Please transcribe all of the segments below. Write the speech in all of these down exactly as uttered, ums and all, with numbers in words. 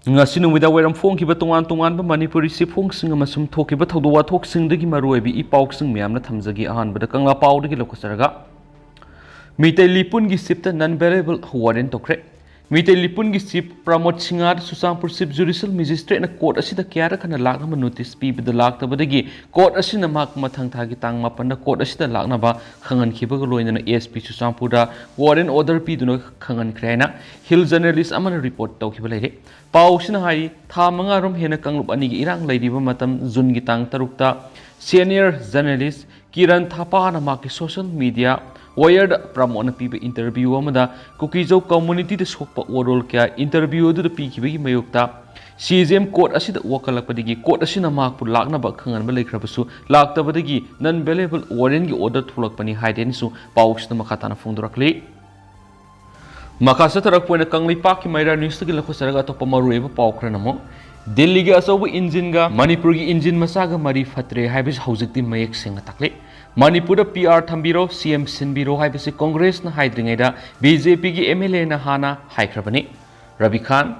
ꯉꯁꯤ ꯅꯨꯃꯤꯗꯥꯡ ꯋꯥꯏꯔꯝ ꯐꯣꯡꯈꯤꯕ ꯇꯣꯉꯥꯟ ꯇꯣꯉꯥꯟꯕ ꯃꯅꯤꯄꯨꯔꯤ ꯆꯦꯐꯣꯡꯁꯤꯡ ꯑꯃꯁꯨꯡ ꯊꯣꯛꯈꯤꯕ ꯊꯧꯗꯣꯛ ꯋꯥꯊꯣꯛꯁꯤꯡꯗꯒꯤ ꯃꯔꯨꯑꯣꯏꯕ ꯏ ꯄꯥꯎꯁꯤꯡ ꯃꯌꯥꯝꯅ ꯊꯝꯖꯒꯦ꯫ ꯑꯍꯥꯟꯕꯗ ꯀꯪꯂꯥ ꯄꯥꯎꯗꯒꯤ ꯂꯧꯈꯠꯆꯔꯒ, ꯃꯤꯇꯩ ꯂꯤꯄꯨꯟꯒꯤ ꯆꯤꯞꯇ non bailable warrant ꯇꯧꯈ꯭ꯔꯦ꯫ ꯃꯤꯇꯩ ꯂꯤꯄꯨꯟꯒꯤ ꯆꯤꯞ ꯄ꯭ꯔꯃꯣꯗ ꯁꯤꯡꯍꯗ ꯆꯨꯔꯆꯥꯟꯄꯨꯔ ꯆꯤꯞ ꯖꯨꯗꯤꯁꯤꯌꯦꯜ ꯃꯦꯖꯤꯁꯇ꯭ꯔꯦꯠꯅ ꯀꯣꯔꯠ ꯑꯁꯤꯗ ꯀꯌꯥꯔꯛ ꯍꯟꯅ ꯂꯥꯛꯅꯕ ꯅꯣꯇꯤꯁ ꯄꯤꯕꯗ ꯂꯥꯛꯇꯕꯗꯒꯤ ꯀꯣꯔꯠ ꯑꯁꯤꯅ ꯃꯍꯥꯛ ꯃꯊꯪ ꯊꯥꯒꯤ ꯇꯥꯡ ꯃꯥꯄꯟꯗ ꯀꯣꯔꯠ ꯑꯁꯤꯗ ꯂꯥꯛꯅꯕ ꯈꯪꯍꯟꯈꯤꯕꯒ ꯂꯣꯏꯅꯅ ꯑꯦꯁ ꯄꯤ ꯆꯨꯔꯆꯥꯟꯄꯨꯔꯗ ꯋꯥꯔꯦꯟ ꯑꯣꯔꯗꯔ ꯄꯤꯗꯨꯅ ꯈꯪꯍꯟꯈ꯭ꯔꯦ ꯍꯥꯏꯅ ꯍꯤꯜ ꯖꯔꯅꯦꯂꯤꯁ ꯑꯃꯅ ꯔꯤꯄꯣꯔꯠ ꯇꯧꯈꯤꯕ ꯂꯩꯔꯦ꯫ ꯄꯥꯎꯁꯤꯅ ꯍꯥꯏꯔꯤ, ꯊꯥ ꯃꯉꯥꯔꯣꯝ ꯍꯦꯟꯅ ꯀꯥꯡꯂꯨꯞ ꯑꯅꯤꯒꯤ ꯏꯔꯥꯡ ꯂꯩꯔꯤꯕ ꯃꯇꯝ ꯖꯨꯟꯒꯤ ꯇꯥꯡ ꯇꯔꯨꯛꯇ ꯁꯦꯅꯤꯌꯔ ꯖꯔꯅꯦꯂꯤꯁ ꯀꯤꯔꯟ ꯊꯥꯄꯥꯅ ꯃꯍꯥꯛꯀꯤ ꯁꯣꯁꯤꯌꯦꯜ ꯃꯤꯗꯤꯌꯥ ꯋꯥꯌꯔꯗ ꯄ꯭ꯔꯃꯣꯗꯅ ꯄꯤꯕ ꯏꯟꯇꯔꯚ꯭ꯌꯨ ꯑꯃꯗ ꯀꯨꯀꯤꯖꯧ ꯀꯝꯃꯨꯅꯤꯇꯤꯗ ꯁꯣꯛꯄ ꯋꯥꯔꯣꯜ ꯀꯌꯥ ꯏꯟꯇꯔꯚ꯭ꯌꯨ ꯑꯗꯨꯗ ꯄꯤꯈꯤꯕꯒꯤ ꯃꯥꯌꯣꯛꯇ ꯁꯤ ꯖꯤ ꯑꯦꯝ ꯀꯣꯔꯠ ꯑꯁꯤꯗ ꯋꯥꯀꯠꯂꯛꯄꯗꯒꯤ ꯀꯣꯔꯠ ꯑꯁꯤꯅ ꯃꯍꯥꯛꯄꯨ ꯂꯥꯛꯅꯕ ꯈꯪꯍꯟꯕ ꯂꯩꯈ꯭ꯔꯕꯁꯨ ꯂꯥꯛꯇꯕꯗꯒꯤ non bailable ꯋꯥꯔꯦꯟꯒꯤ ꯑꯣꯔꯗꯔ ꯊꯣꯛꯂꯛꯄꯅꯤ ꯍꯥꯏꯔꯦꯅꯁꯨ ꯄꯥꯎꯁꯤꯗ ꯃꯈꯥ ꯇꯥꯅ ꯐꯣꯡꯗꯣꯔꯛꯂꯤ꯫ ꯃꯈꯥ ꯆꯠꯊꯔꯛꯄ ꯑꯣꯏꯅ ꯀꯪꯂꯩꯄꯥꯛꯀꯤ ꯃꯩꯔꯥ ꯅ꯭ꯌꯨꯁꯇꯒꯤ ꯂꯧꯈꯠꯆꯔꯒ ꯑꯇꯣꯞꯄ ꯃꯔꯨꯑꯣꯏꯕ ꯄꯥꯎ ꯈꯔꯅ ꯑꯃꯨꯛ, ꯗꯤꯜꯂꯤꯒꯤ ꯑꯆꯧꯕ ꯏꯟꯖꯤꯟꯒ ꯃꯅꯤꯄꯨꯔꯒꯤ ꯏꯟꯖꯤꯟ ꯃꯆꯥꯒ ꯃꯔꯤ ꯐꯠꯇ꯭ꯔꯦ ꯍꯥꯏꯕꯁꯤ ꯍꯧꯖꯤꯛꯇꯤ ꯃꯌꯦꯛ ꯁꯦꯡꯅ ꯇꯥꯛꯂꯤ꯫ ꯃꯅꯤꯄꯨꯔꯗ ꯄꯤ ꯑꯥꯔ ꯊꯝꯕꯤꯔꯣ, ꯁꯤ ꯑꯦꯝ ꯁꯤꯟꯕꯤꯔꯣ ꯍꯥꯏꯕꯁꯤ ꯀꯣꯡꯒ꯭ꯔꯦꯁꯅ ꯍꯥꯏꯗ꯭ꯔꯤꯉꯩꯗ ꯕꯤ ꯖꯦ ꯄꯤꯒꯤ ꯑꯦꯝ ꯑꯦꯜ ꯑꯦꯅ ꯍꯥꯟꯅ ꯍꯥꯏꯈ꯭ꯔꯕꯅꯤ꯫ ꯔꯕꯤ ꯈꯥꯟ,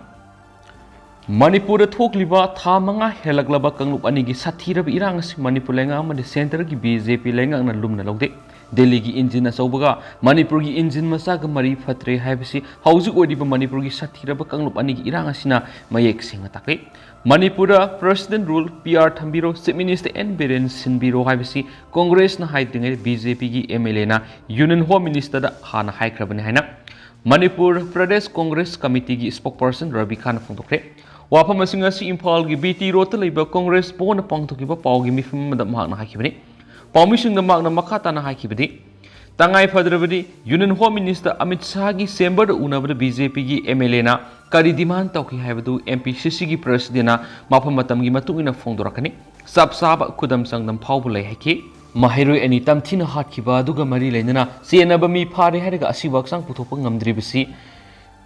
ꯃꯅꯤꯄꯨꯔꯗ ꯊꯣꯛꯂꯤꯕ ꯊꯥ ꯃꯉꯥ ꯍꯦꯜꯂꯛꯂꯕ ꯀꯥꯡꯂꯨꯞ ꯑꯅꯤꯒꯤ ꯁꯥꯊꯤꯔꯕ ꯏꯔꯥꯡ ꯑꯁꯤ ꯃꯅꯤꯄꯨꯔ ꯂꯩꯉꯥꯛ ꯑꯃꯗꯤ ꯁꯦꯟꯇꯔꯒꯤ ꯕꯤ ꯖꯦ ꯄꯤ ꯂꯩꯉꯥꯛꯅ ꯂꯨꯝꯅ ꯂꯧꯗꯦ꯫ ꯗꯤꯜꯂꯤꯒꯤ ꯏꯟꯖꯤꯟ ꯑꯆꯧꯕꯒ ꯃꯅꯤꯄꯨꯔꯒꯤ ꯏꯟꯖꯤꯟ ꯃꯆꯥꯒ ꯃꯔꯤ ꯐꯠꯇ꯭ꯔꯦ ꯍꯥꯏꯕꯁꯤ ꯍꯧꯖꯤꯛ ꯑꯣꯏꯔꯤꯕ ꯃꯅꯤꯄꯨꯔꯒꯤ ꯁꯥꯊꯤꯔꯕ ꯀꯥꯡꯂꯨꯞ ꯑꯅꯤꯒꯤ ꯏꯔꯥꯡ ꯑꯁꯤꯅ ꯃꯌꯦꯛ ꯁꯦꯡꯅ ꯇꯥꯛꯂꯤ꯫ ꯃꯅꯤꯄꯨꯔꯗ ꯄ꯭ꯔꯁꯤꯗꯦꯟ ꯔꯨꯜ, ꯄꯤ ꯑꯥꯔ ꯊꯝꯕꯤꯔꯣ, ꯆꯤꯐ ꯃꯤꯅꯤꯁꯇꯔ ꯑꯦꯟ ꯕꯤꯔꯦꯟ ꯁꯤꯟꯕꯤꯔꯣ ꯍꯥꯏꯕꯁꯤ ꯀꯣꯡꯒ꯭ꯔꯦꯁꯅ ꯍꯥꯏꯗ꯭ꯔꯤꯉꯩꯗ ꯕꯤ ꯖꯦ ꯄꯤꯒꯤ ꯑꯦꯝ ꯑꯦꯜ ꯑꯦꯅ ꯌꯨꯅꯤꯌꯟ ꯍꯣꯝ ꯃꯤꯅꯤꯁꯇꯔꯗ ꯍꯥꯟꯅ ꯍꯥꯏꯈ꯭ꯔꯕꯅꯤ ꯍꯥꯏꯅ ꯃꯅꯤꯄꯨꯔ ꯄ꯭ꯔꯗꯦꯁ ꯀꯣꯡꯒ꯭ꯔꯦꯁ ꯀꯃꯤꯇꯤꯒꯤ ꯁ꯭ꯄꯣꯛꯄꯔꯁꯟ ꯔꯕꯤ ꯈꯥꯟꯅ ꯐꯣꯡꯗꯣꯛꯈ꯭ꯔꯦ꯫ ꯋꯥꯐꯝ ꯑꯁꯤ ꯉꯁꯤ ꯏꯝꯐꯥꯜꯒꯤ ꯕꯤ ꯇꯤ ꯔꯣꯗꯇ ꯂꯩꯕ ꯀꯣꯡꯒ꯭ꯔꯦꯁ ꯚꯋꯟꯗ ꯄꯥꯡꯊꯣꯛꯈꯤꯕ ꯄꯥꯎꯒꯤ ꯃꯤꯐꯝ ꯑꯃꯗ ꯃꯍꯥꯛꯅ ꯍꯥꯏꯈꯤꯕꯅꯤ꯫ ꯄꯥꯎꯃꯤꯁꯤꯡꯗ ꯃꯍꯥꯛꯅ ꯃꯈꯥ ꯇꯥꯅ ꯍꯥꯏꯈꯤꯕꯗꯤ, ꯇꯉꯥꯏ ꯐꯗ꯭ꯔꯕꯗꯤ ꯌꯨꯅꯤꯌꯟ ꯍꯣꯝ ꯃꯤꯅꯤꯁꯇꯔ ꯑꯃꯤꯠ ꯁꯥꯍꯒꯤ ꯆꯦꯝꯕꯔꯗ ꯎꯅꯕꯗ ꯕꯤ ꯖꯦ ꯄꯤꯒꯤ ꯑꯦꯝ ꯑꯦꯜ ꯑꯦꯅ ꯀꯔꯤ ꯗꯤꯃꯥꯟ ꯇꯧꯈꯤ ꯍꯥꯏꯕꯗꯨ ꯑꯦꯝ ꯄꯤ ꯁꯤ ꯁꯤꯒꯤ ꯄ꯭ꯔꯁꯤꯗꯦꯟꯅ ꯃꯐꯝ ꯃꯇꯝꯒꯤ ꯃꯇꯨꯡ ꯏꯟꯅ ꯐꯣꯡꯗꯣꯔꯛꯀꯅꯤ꯫ ꯆꯞ ꯆꯥꯕ ꯈꯨꯗꯝ ꯆꯥꯡꯗꯝ ꯐꯥꯎꯕ ꯂꯩ ꯍꯥꯏꯈꯤ꯫ ꯃꯍꯩꯔꯣꯏ ꯑꯅꯤ ꯇꯝꯊꯤꯅ ꯍꯥꯠꯈꯤꯕ ꯑꯗꯨꯒ ꯃꯔꯤ ꯂꯩꯅꯅ ꯆꯦꯟꯅꯕ ꯃꯤ ꯐꯥꯔꯦ ꯍꯥꯏꯔꯒ ꯑꯁꯤꯕꯨ ꯍꯛꯆꯥꯡ ꯄꯨꯊꯣꯛꯄ ꯉꯝꯗ꯭ꯔꯤꯕꯁꯤ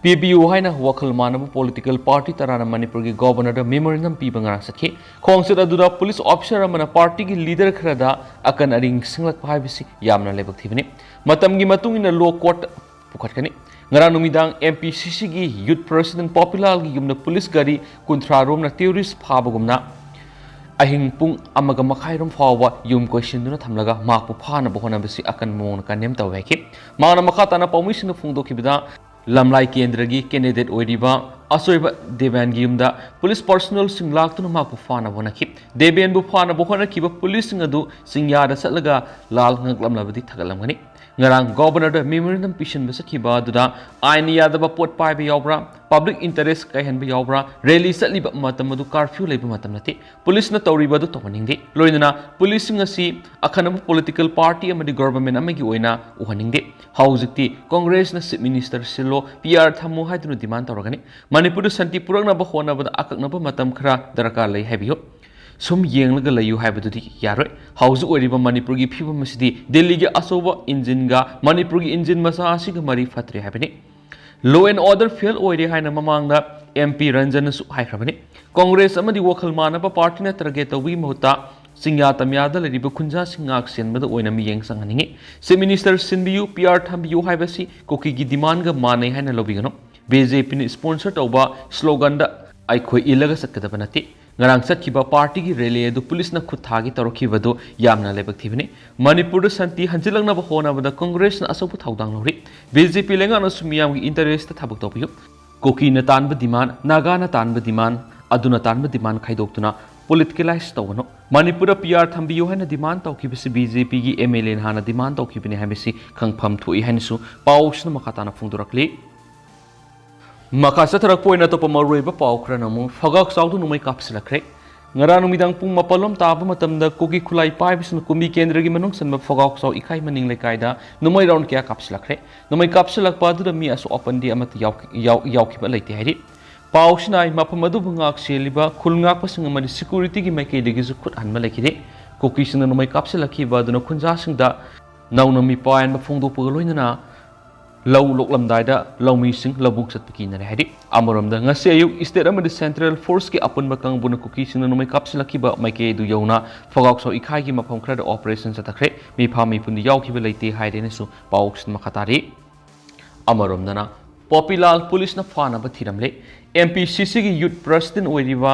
ꯄꯤꯕꯤꯌꯨ ꯍꯥꯏꯅ ꯋꯥꯈꯜ ꯃꯥꯟꯅꯕ ꯄꯣꯂꯤꯇꯤꯀꯦꯜ ꯄꯥꯔꯇꯤ ꯇꯔꯥꯅ ꯃꯅꯤꯄꯨꯔꯒꯤ ꯒꯣꯕꯔꯅꯔꯗ ꯃꯦꯃꯣꯔꯦꯟꯗꯝ ꯄꯤꯕ ꯉꯔꯥꯡ ꯆꯠꯈꯤ꯫ ꯈꯣꯡꯆꯠ ꯑꯗꯨꯗ ꯄꯨꯂꯤꯁ ꯑꯣꯐꯤꯁꯥꯔ ꯑꯃꯅ ꯄꯥꯔꯇꯤꯒꯤ ꯂꯤꯗꯔ ꯈꯔꯗ ꯑꯀꯟ ꯑꯔꯤꯡ ꯁꯤꯡꯂꯛꯄ ꯍꯥꯏꯕꯁꯤ ꯌꯥꯝꯅ ꯂꯥꯏꯕꯛ ꯊꯤꯕꯅꯤ꯫ ꯃꯇꯝꯒꯤ ꯃꯇꯨꯡ ꯏꯟꯅ ꯂꯣ ꯀꯣꯔꯠ ꯄꯨꯈꯠꯀꯅꯤ꯫ ꯉꯔꯥꯡ ꯅꯨꯃꯤꯗꯥꯡ M P C Cꯒꯤ Youth President ꯄꯣꯄꯤꯂꯥꯜꯒꯤ ꯌꯨꯝꯗ ꯄꯨꯂꯤꯁ ꯒꯥꯔꯤ ꯀꯨꯟꯊ꯭ꯔꯥ ꯔꯣꯝꯅ terrorist ꯐꯥꯕꯒꯨꯝꯅ ꯑꯍꯤꯡ ꯄꯨꯡ ꯑꯃꯒ ꯃꯈꯥꯏ ꯔꯣꯝ ꯐꯥꯎꯕ ꯌꯨꯝ ꯀꯣꯏꯁꯤꯟꯗꯨꯅ ꯊꯝꯂꯒ ꯃꯍꯥꯛꯄꯨ ꯐꯥꯅꯕ ꯍꯣꯠꯅꯕꯁꯤ ꯑꯀꯟꯕ ꯃꯑꯣꯡꯗ condemn ꯇꯧꯋꯦ ꯍꯥꯏꯈꯤ꯫ ꯃꯍꯥꯛꯅ ꯃꯈꯥ ꯇꯥꯅ ꯄꯥꯎꯃꯤꯁꯤꯡꯗ ꯐꯣꯡꯗꯣꯛꯈꯤꯕꯗ, ꯂꯝꯂꯥꯏ ꯀꯦꯟꯗ꯭ꯔꯒꯤ candidate ꯑꯣꯏꯔꯤꯕ ꯑꯆꯣꯏꯕ ꯗꯦꯕꯥꯟꯒꯤ ꯌꯨꯝꯗ ꯄꯨꯂꯤꯁ personnelꯁꯤꯡ ꯂꯥꯛꯇꯨꯅ ꯃꯍꯥꯛꯄꯨ ꯐꯥꯅꯕ ꯍꯣꯠꯅꯈꯤ꯫ ꯗꯦꯕꯦꯟꯕꯨ ꯐꯥꯅꯕ ꯍꯣꯠꯅꯈꯤꯕ ꯄꯨꯂꯤꯁꯁꯤꯡ ꯑꯗꯨ ꯆꯤꯡꯌꯥꯗ ꯆꯠꯂꯒ ꯂꯥꯜ ꯉꯛꯂꯝꯂꯕꯗꯤ ꯊꯥꯒꯠꯂꯝꯒꯅꯤ꯫ ꯉꯔꯥꯡ Governorꯗ memorandum ꯄꯤꯁꯤꯟꯕ ꯆꯠꯈꯤꯕ ꯑꯗꯨꯗ ꯑꯥꯏꯟ ꯌꯥꯗꯕ ꯄꯣꯠ ꯄꯥꯏꯕ ꯌꯥꯎꯕ꯭ꯔꯥ, public interest ꯀꯥꯏꯍꯟꯕ ꯌꯥꯎꯕ꯭ꯔꯥ, rally ꯆꯠꯂꯤꯕ ꯃꯇꯝ ꯑꯗꯨ curfew ꯂꯩꯕ ꯃꯇꯝ ꯅꯠꯇꯦ, ꯄꯨꯂꯤꯁꯅ ꯇꯧꯔꯤꯕ ꯑꯗꯨ ꯇꯧꯍꯟꯅꯤꯡꯗꯦ꯫ ꯂꯣꯏꯅꯅ ꯄꯨꯂꯤꯁꯁꯤꯡ ꯑꯁꯤ ꯑꯈꯟꯅꯕ political party ꯑꯃꯗꯤ government ꯑꯃꯒꯤ ꯑꯣꯏꯅ ꯎꯍꯟꯅꯤꯡꯗꯦ꯫ ꯍꯧꯖꯤꯛꯇꯤ ꯀꯣꯡꯒ꯭ꯔꯦꯁꯅ Chief Minister ꯁꯤꯜꯂꯣ, P R ꯊꯝꯃꯣ ꯍꯥꯏꯗꯨꯅ demand ꯇꯧꯔꯒꯅꯤ꯫ ꯃꯅꯤꯄꯨꯔꯗ ꯁꯥꯟꯇꯤ ꯄꯨꯔꯛꯅꯕ ꯍꯣꯠꯅꯕꯗ ꯑꯀꯛꯅꯕ ꯃꯇꯝ ꯈꯔ ꯗꯔꯀꯥꯔ ꯂꯩ ꯍꯥꯏꯕꯤꯌꯨ꯫ ꯁꯨꯝ ꯌꯦꯡꯂꯒ ꯂꯩꯌꯨ ꯍꯥꯏꯕꯗꯨꯗꯤ ꯌꯥꯔꯣꯏ꯫ ꯍꯧꯖꯤꯛ ꯑꯣꯏꯔꯤꯕ ꯃꯅꯤꯄꯨꯔꯒꯤ ꯐꯤꯕꯝ ꯑꯁꯤꯗꯤ ꯗꯤꯜꯂꯤꯒꯤ ꯑꯆꯧꯕ engine ꯒ ꯃꯅꯤꯄꯨꯔꯒꯤ engine ꯃꯆꯥ ꯑꯁꯤꯒ ꯃꯔꯤ ꯐꯠꯇ꯭ꯔꯦ ꯍꯥꯏꯕꯅꯤ꯫ Law and order fail ꯑꯣꯏꯔꯦ ꯍꯥꯏꯅ ꯃꯃꯥꯡꯗ M P ꯔꯟꯖꯟꯅꯁꯨ ꯍꯥꯏꯈ꯭ꯔꯕꯅꯤ꯫ ꯀꯣꯡꯒ꯭ꯔꯦꯁ ꯑꯃꯗꯤ ꯋꯥꯈꯜ ꯃꯥꯟꯅꯕ partyꯅ target ꯇꯧꯕꯒꯤ ꯃꯍꯨꯠꯇ ꯆꯤꯡꯌꯥ ꯇꯝꯌꯥꯗ ꯂꯩꯔꯤꯕ ꯈꯨꯟꯖꯥꯁꯤꯡ ꯉꯥꯛ ꯁꯦꯟꯕꯗ ꯑꯣꯏꯅ ꯃꯤꯠꯌꯦꯡ ꯆꯪꯍꯟꯅꯤꯡꯏ꯫ Chief Minister ꯁꯤꯟꯕꯤꯌꯨ, P R ꯊꯝꯕꯤꯌꯨ ꯍꯥꯏꯕꯁꯤ ꯀꯨꯀꯤꯒꯤ demandꯒ ꯃꯥꯟꯅꯩ ꯍꯥꯏꯅ ꯂꯧꯕꯤꯒꯅꯨ꯫ BJPꯅ sponsor ꯇꯧꯕ sloganꯗ ꯑꯩꯈꯣꯏ ꯏꯜꯂꯒ ꯆꯠꯀꯗꯕ ꯅꯠꯇꯦ꯫ ꯉꯔꯥꯡ ꯆꯠꯈꯤꯕ partyꯒꯤ rally ꯑꯗꯨ ꯄꯨꯂꯤꯁꯅ ꯈꯨꯠ ꯊꯥꯒꯦ ꯇꯧꯔꯛꯈꯤꯕꯗꯨ ꯌꯥꯝꯅ ꯂꯥꯏꯕꯛ ꯊꯤꯕꯅꯤ꯫ ꯃꯅꯤꯄꯨꯔꯗ ꯁꯥꯟꯇꯤ ꯍꯟꯖꯤꯜꯂꯛꯅꯕ ꯍꯣꯠꯅꯕꯗ ꯀꯣꯡꯒ꯭ꯔꯦꯁꯅ ꯑꯆꯧꯕ ꯊꯧꯗꯥꯡ ꯂꯧꯔꯤ꯫ BJP ꯂꯩꯉꯥꯛꯅꯁꯨ ꯃꯤꯌꯥꯝꯒꯤ interestꯇ ꯊꯕꯛ ꯇꯧꯕꯤꯌꯨ꯫ ꯀꯨꯀꯤꯅ ꯇꯥꯟꯕ demand, ꯅꯥꯒꯥꯅ ꯇꯥꯟꯕ demand, ꯑꯗꯨꯅ ꯇꯥꯟꯕ demand ꯈꯥꯏꯗꯣꯛꯇꯨꯅ politicalize ꯇꯧꯒꯅꯨ꯫ ꯃꯅꯤꯄꯨꯔꯗ P R ꯊꯝꯕꯤꯌꯨ ꯍꯥꯏꯅ demand ꯇꯧꯈꯤꯕꯁꯤ BJPꯒꯤ MLAꯅ ꯍꯥꯟꯅ demand ꯇꯧꯈꯤꯕꯅꯤ ꯍꯥꯏꯕꯁꯤ ꯈꯪꯐꯝ ꯊꯣꯛꯏ ꯍꯥꯏꯅꯁꯨ ꯄꯥꯎꯁꯤꯅ ꯃꯈꯥ ꯇꯥꯅ ꯐꯣꯡꯗꯣꯔꯛꯂꯤ꯫ ꯃꯈꯥ ꯆꯠꯊꯔꯛꯄ ꯑꯣꯏꯅ ꯑꯇꯣꯞꯄ ꯃꯔꯨꯑꯣꯏꯕ ꯄꯥꯎ ꯈꯔꯅ ꯑꯃꯨꯛ ꯐꯒꯥꯛ ꯆꯥꯎꯗꯨ ꯅꯣꯡꯃꯩ ꯀꯥꯞꯁꯤꯜꯂꯛꯈ꯭ꯔꯦ꯫ ꯉꯔꯥꯡ ꯅꯨꯃꯤꯗꯥꯡ ꯄꯨꯡ ꯃꯥꯄꯜ ꯂꯣꯝ ꯇꯥꯕ ꯃꯇꯝꯗ ꯀꯨꯀꯤ ꯈꯨꯠꯂꯥꯏ ꯄꯥꯏꯕꯁꯤꯡꯅ ꯀꯨꯝꯕꯤ ꯀꯦꯟꯗ꯭ꯔꯒꯤ ꯃꯅꯨꯡ ꯆꯟꯕ ꯐꯒꯥꯎ ꯆꯥꯎ ꯏꯈꯥꯏ ꯃꯅꯤꯡ ꯂꯩꯀꯥꯏꯗ ꯅꯣꯡꯃꯩ round ꯀꯌꯥ ꯀꯥꯞꯁꯤꯜꯂꯛꯈ꯭ꯔꯦ꯫ ꯅꯣꯡꯃꯩ ꯀꯥꯞꯁꯤꯜꯂꯛꯄ ꯑꯗꯨꯗ ꯃꯤ ꯑꯁꯣꯛ ꯑꯄꯟꯗꯤ ꯑꯃꯠꯇ ꯌꯥꯎ-, ꯌꯥꯎ-, ꯌꯥꯎꯈꯤꯕ ꯂꯩꯇꯦ ꯍꯥꯏꯔꯤ꯫ ꯄꯥꯎꯁꯤꯅ ꯍꯥꯏ, ꯃꯐꯝ ꯑꯗꯨꯕꯨ ꯉꯥꯛ ꯁꯦꯜꯂꯤꯕ ꯈꯨꯜ ꯉꯥꯛꯄꯁꯤꯡ ꯑꯃꯗꯤ securityꯒꯤ ꯃꯥꯏꯀꯩꯗꯒꯤꯁꯨ ꯈꯨꯠ ꯍꯟꯕ ꯂꯩꯈꯤꯗꯦ꯫ ꯀꯨꯀꯤꯁꯤꯡꯅ ꯅꯣꯡꯃꯩ ꯀꯥꯞꯁꯤꯜꯂꯛꯈꯤꯕ ꯑꯗꯨꯅ ꯈꯨꯟꯖꯥꯁꯤꯡꯗ ꯅꯧꯅ ꯃꯤꯄꯥꯏ ꯑꯣꯟꯕ ꯐꯣꯡꯗꯣꯛꯄꯒ ꯂꯣꯏꯅꯅ ꯂꯧ ꯂꯣꯛꯂꯝꯗꯥꯏꯗ ꯂꯧꯃꯤꯁꯤꯡ ꯂꯧꯕꯨꯛ ꯆꯠꯄ ꯀꯤꯅꯔꯦ ꯍꯥꯏꯔꯤ꯫ ꯑꯃꯔꯣꯝꯗ ꯉꯁꯤ ꯑꯌꯨꯛ state ꯑꯃꯗꯤ central forceꯀꯤ ꯑꯄꯨꯟꯕ ꯀꯥꯡꯕꯨꯅ ꯀꯨꯀꯤꯁꯤꯡꯅ ꯅꯣꯡꯃꯩ ꯀꯥꯞꯁꯤꯜꯂꯛꯈꯤꯕ ꯃꯥꯏꯀꯩ ꯑꯗꯨ ꯌꯧꯅ ꯐꯒꯥꯎ ꯆꯥꯎ ꯏꯈꯥꯏꯒꯤ ꯃꯐꯝ ꯈꯔꯗ operation ꯆꯠꯊꯈ꯭ꯔꯦ꯫ ꯃꯤꯐꯥ ꯃꯤꯄꯨꯟꯗꯤ ꯌꯥꯎꯈꯤꯕ ꯂꯩꯇꯦ ꯍꯥꯏꯔꯦꯅꯁꯨ ꯄꯥꯎꯁꯤꯅ ꯃꯈꯥ ꯇꯥꯔꯤ꯫ ꯑꯃꯔꯣꯝꯗꯅ, ꯄꯣꯄꯤꯂꯥꯜ ꯄꯨꯂꯤꯁꯅ ꯐꯥꯅꯕ ꯊꯤꯔꯝꯂꯦ꯫ ꯑꯦꯝ ꯄꯤ ꯁꯤ ꯁꯤꯒꯤ ꯌꯨꯠ ꯄ꯭ꯔꯁꯤꯗꯦꯟ ꯑꯣꯏꯔꯤꯕ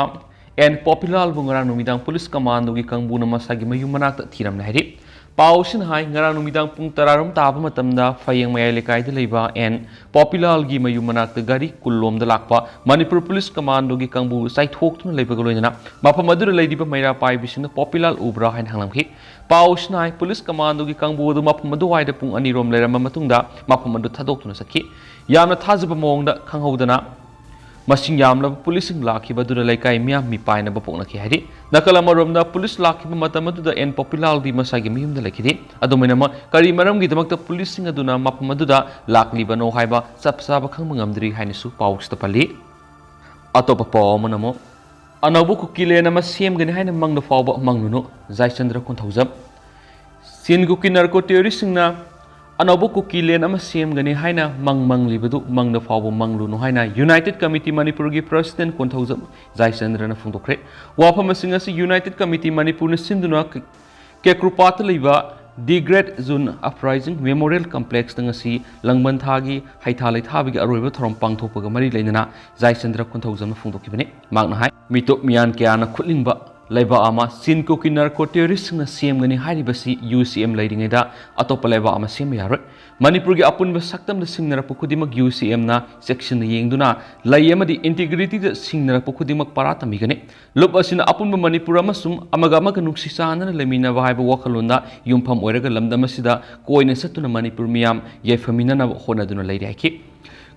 ꯑꯦꯟ ꯄꯣꯄꯤꯂꯥꯜꯕꯨ ꯉꯔꯥꯡ ꯅꯨꯃꯤꯗꯥꯡ ꯄꯨꯂꯤꯁ ꯀꯃꯥꯟꯗꯣꯒꯤ ꯀꯥꯡꯕꯨꯅ ꯃꯁꯥꯒꯤ ꯃꯌꯨꯝ ꯃꯅꯥꯛꯇ ꯊꯤꯔꯝꯂꯦ ꯍꯥꯏꯔꯤ꯫ ꯄꯥꯎꯁꯤꯅ ꯍꯥꯏ, ꯉꯔꯥꯡ ꯅꯨꯃꯤꯗꯥꯡ ꯄꯨꯡ ꯇꯔꯥꯔꯣꯝ ꯇꯥꯕ ꯃꯇꯝꯗ ꯐꯌꯦꯡ ꯃꯌꯥꯏ ꯂꯩꯀꯥꯏꯗ ꯂꯩꯕ ꯑꯦꯟ ꯄꯣꯄꯤꯂꯥꯜꯒꯤ ꯃꯌꯨꯝ ꯃꯅꯥꯛꯇ ꯒꯥꯔꯤ ꯀꯨꯟꯂꯣꯝꯗ ꯂꯥꯛꯄ ꯃꯅꯤꯄꯨꯔ ꯄꯨꯂꯤꯁ ꯀꯃꯥꯟꯗꯣꯒꯤ ꯀꯥꯡꯕꯨ ꯆꯥꯏꯊꯣꯛꯇꯨꯅ ꯂꯩꯕꯒ ꯂꯣꯏꯅꯅ ꯃꯐꯝ ꯑꯗꯨꯗ ꯂꯩꯔꯤꯕ ꯃꯩꯔꯥ ꯄꯥꯏꯕꯤꯁꯤꯡꯅ "ꯄꯣꯄꯤꯂꯥꯜ ꯎꯕ꯭ꯔꯥ?" ꯍꯥꯏꯅ ꯍꯪꯂꯝꯈꯤ꯫ ꯄꯥꯎꯁꯤꯅ ꯍꯥꯏ, ꯄꯨꯂꯤꯁ ꯀꯃꯥꯟꯗꯣꯒꯤ ꯀꯥꯡꯕꯨ ꯑꯗꯨ ꯃꯐꯝ ꯑꯗꯨꯋꯥꯏꯗ ꯄꯨꯡ ꯑꯅꯤꯔꯣꯝ ꯂꯩꯔꯝꯕ ꯃꯇꯨꯡꯗ ꯃꯐꯝ ꯑꯗꯨ ꯊꯥꯗꯣꯛꯇꯨꯅ ꯆꯠꯈꯤ꯫ ꯌꯥꯝꯅ ꯊꯥꯖꯕ ꯃꯑꯣꯡꯗ ꯈꯪꯍꯧꯗꯅ ꯃꯁꯤꯡ ꯌꯥꯝꯂꯕ ꯄꯨꯂꯤꯁꯁꯤꯡ ꯂꯥꯛꯈꯤꯕ ꯑꯗꯨꯅ ꯂꯩꯀꯥꯏ ꯃꯤꯌꯥꯝ ꯃꯤꯄꯥꯏꯅꯕ ꯄꯣꯛꯅꯈꯤ ꯍꯥꯏꯔꯤ꯫ ꯅꯥꯀꯜ ꯑꯃꯔꯣꯝꯗ, ꯄꯨꯂꯤꯁ ꯂꯥꯛꯈꯤꯕ ꯃꯇꯝ ꯑꯗꯨꯗ ꯑꯦꯟ ꯄꯣꯄꯤꯂꯥꯜꯗꯤ ꯃꯁꯥꯒꯤ ꯃꯌꯨꯝꯗ ꯂꯩꯈꯤꯗꯦ꯫ ꯑꯗꯨꯝ ꯑꯣꯏꯅꯃꯛ, ꯀꯔꯤ ꯃꯔꯝꯒꯤꯗꯃꯛꯇ ꯄꯨꯂꯤꯁꯁꯤꯡ ꯑꯗꯨꯅ ꯃꯐꯝ ꯑꯗꯨꯗ ꯂꯥꯛꯂꯤꯕꯅꯣ ꯍꯥꯏꯕ ꯆꯞ ꯆꯥꯕ ꯈꯪꯕ ꯉꯝꯗ꯭ꯔꯤ ꯍꯥꯏꯅꯁꯨ ꯄꯥꯎꯁꯤꯗ ꯄꯜꯂꯤ꯫ ꯑꯇꯣꯞꯄ ꯄꯥꯎ ꯑꯃꯅ ꯑꯃꯨꯛ, ꯑꯅꯧꯕ ꯀꯨꯀꯤꯂꯦꯟ ꯑꯃ ꯁꯦꯝꯒꯅꯤ ꯍꯥꯏꯅ ꯃꯪꯗ ꯐꯥꯎꯕ ꯃꯪꯂꯨꯅꯨ, ꯖꯥꯏꯆꯟꯗ꯭ꯔ ꯀꯣꯟꯊꯧꯖꯝ꯫ ꯆꯤꯟ ꯀꯨꯀꯤ ꯅꯥꯔꯀꯣ ꯇꯦꯔꯣꯔꯤꯁꯁꯤꯡꯅ ꯑꯅꯧꯕ ꯀꯨꯀꯤꯂꯦꯟ ꯑꯃ ꯁꯦꯝꯒꯅꯤ ꯍꯥꯏꯅ ꯃꯪ ꯃꯪꯂꯤꯕꯗꯨ ꯃꯪꯗ ꯐꯥꯎꯕ ꯃꯪꯂꯨꯅꯨ ꯍꯥꯏꯅ ꯌꯨꯅꯥꯏꯇꯦꯗ ꯀꯃꯤꯇꯤ ꯃꯅꯤꯄꯨꯔꯒꯤ ꯄ꯭ꯔꯁꯤꯗꯦꯟ ꯀꯣꯟꯊꯧꯖꯝ ꯖꯥꯏꯆꯟꯗ꯭ꯔꯅ ꯐꯣꯡꯗꯣꯛꯈ꯭ꯔꯦ꯫ ꯋꯥꯐꯝꯁꯤꯡ ꯑꯁꯤ ꯌꯨꯅꯥꯏꯇꯦꯗ ꯀꯃꯤꯇꯤ ꯃꯅꯤꯄꯨꯔꯅ ꯁꯤꯟꯗꯨꯅ ꯀꯦꯀ꯭ꯔꯨꯄꯥꯠꯇ ꯂꯩꯕ ꯗꯤ ꯒ꯭ꯔꯦꯠ ꯖꯨꯟ ꯑꯞꯔꯥꯏꯖꯤꯡ ꯃꯦꯃꯣꯔꯤꯌꯦꯜ ꯀꯝꯄ꯭ꯂꯦꯛꯁꯇ ꯉꯁꯤ ꯂꯪꯕꯟ ꯊꯥꯒꯤ ꯍꯩꯊꯥ ꯂꯩꯊꯥꯕꯒꯤ ꯑꯔꯣꯏꯕ ꯊꯧꯔꯝ ꯄꯥꯡꯊꯣꯛꯄꯒ ꯃꯔꯤ ꯂꯩꯅꯅ ꯖꯥꯏꯆꯟꯗ꯭ꯔ ꯀꯣꯟꯊꯧꯖꯝꯅ ꯐꯣꯡꯗꯣꯛꯈꯤꯕꯅꯤ꯫ ꯃꯍꯥꯛꯅ ꯍꯥꯏ, ꯃꯤꯇꯣꯞ ꯃꯤꯌꯥꯟ ꯀꯌꯥꯅ ꯈꯨꯠꯂꯤꯡꯕ ꯂꯩꯕꯥꯛ ꯑꯃ ꯆꯤꯟ ꯀꯨꯀꯤ ꯅꯥꯔꯀꯣ ꯇꯦꯔꯣꯔꯤꯁꯁꯤꯡꯅ ꯁꯦꯝꯒꯅꯤ ꯍꯥꯏꯔꯤꯕꯁꯤ ꯌꯨ ꯁꯤ ꯑꯦꯝ ꯂꯩꯔꯤꯉꯩꯗ ꯑꯇꯣꯞꯄ ꯂꯩꯕꯥꯛ ꯑꯃ ꯁꯦꯝꯕ ꯌꯥꯔꯣꯏ꯫ ꯃꯅꯤꯄꯨꯔꯒꯤ ꯑꯄꯨꯟꯕ ꯁꯛꯇꯝꯗ ꯁꯤꯡꯅꯔꯛꯄ ꯈꯨꯗꯤꯡꯃꯛ ꯌꯨ ꯁꯤ ꯑꯦꯝꯅ ꯆꯦꯛꯁꯤꯟꯅ ꯌꯦꯡꯗꯨꯅ ꯂꯩ ꯑꯃꯗꯤ ꯏꯟꯇꯤꯒ꯭ꯔꯤꯇꯤꯗ ꯁꯤꯡꯅꯔꯛꯄ ꯈꯨꯗꯤꯡꯃꯛ ꯄꯔꯥ ꯇꯝꯕꯤꯒꯅꯤ꯫ ꯂꯨꯞ ꯑꯁꯤꯅ ꯑꯄꯨꯟꯕ ꯃꯅꯤꯄꯨꯔ ꯑꯃꯁꯨꯡ ꯑꯃꯒ ꯑꯃꯒ ꯅꯨꯡꯁꯤ ꯆꯥꯟꯅꯅ ꯂꯩꯃꯤꯟꯅꯕ ꯍꯥꯏꯕ ꯋꯥꯈꯜꯂꯣꯟꯗ ꯌꯨꯝꯐꯝ ꯑꯣꯏꯔꯒ ꯂꯝꯗꯝ ꯑꯁꯤꯗ ꯀꯣꯏꯅ ꯆꯠꯇꯨꯅ ꯃꯅꯤꯄꯨꯔ ꯃꯤꯌꯥꯝ ꯌꯥꯏꯐꯃꯤꯟꯅꯅꯕ ꯍꯣꯠꯅꯗꯨꯅ ꯂꯩꯔꯤ ꯍꯥꯏꯈꯤ꯫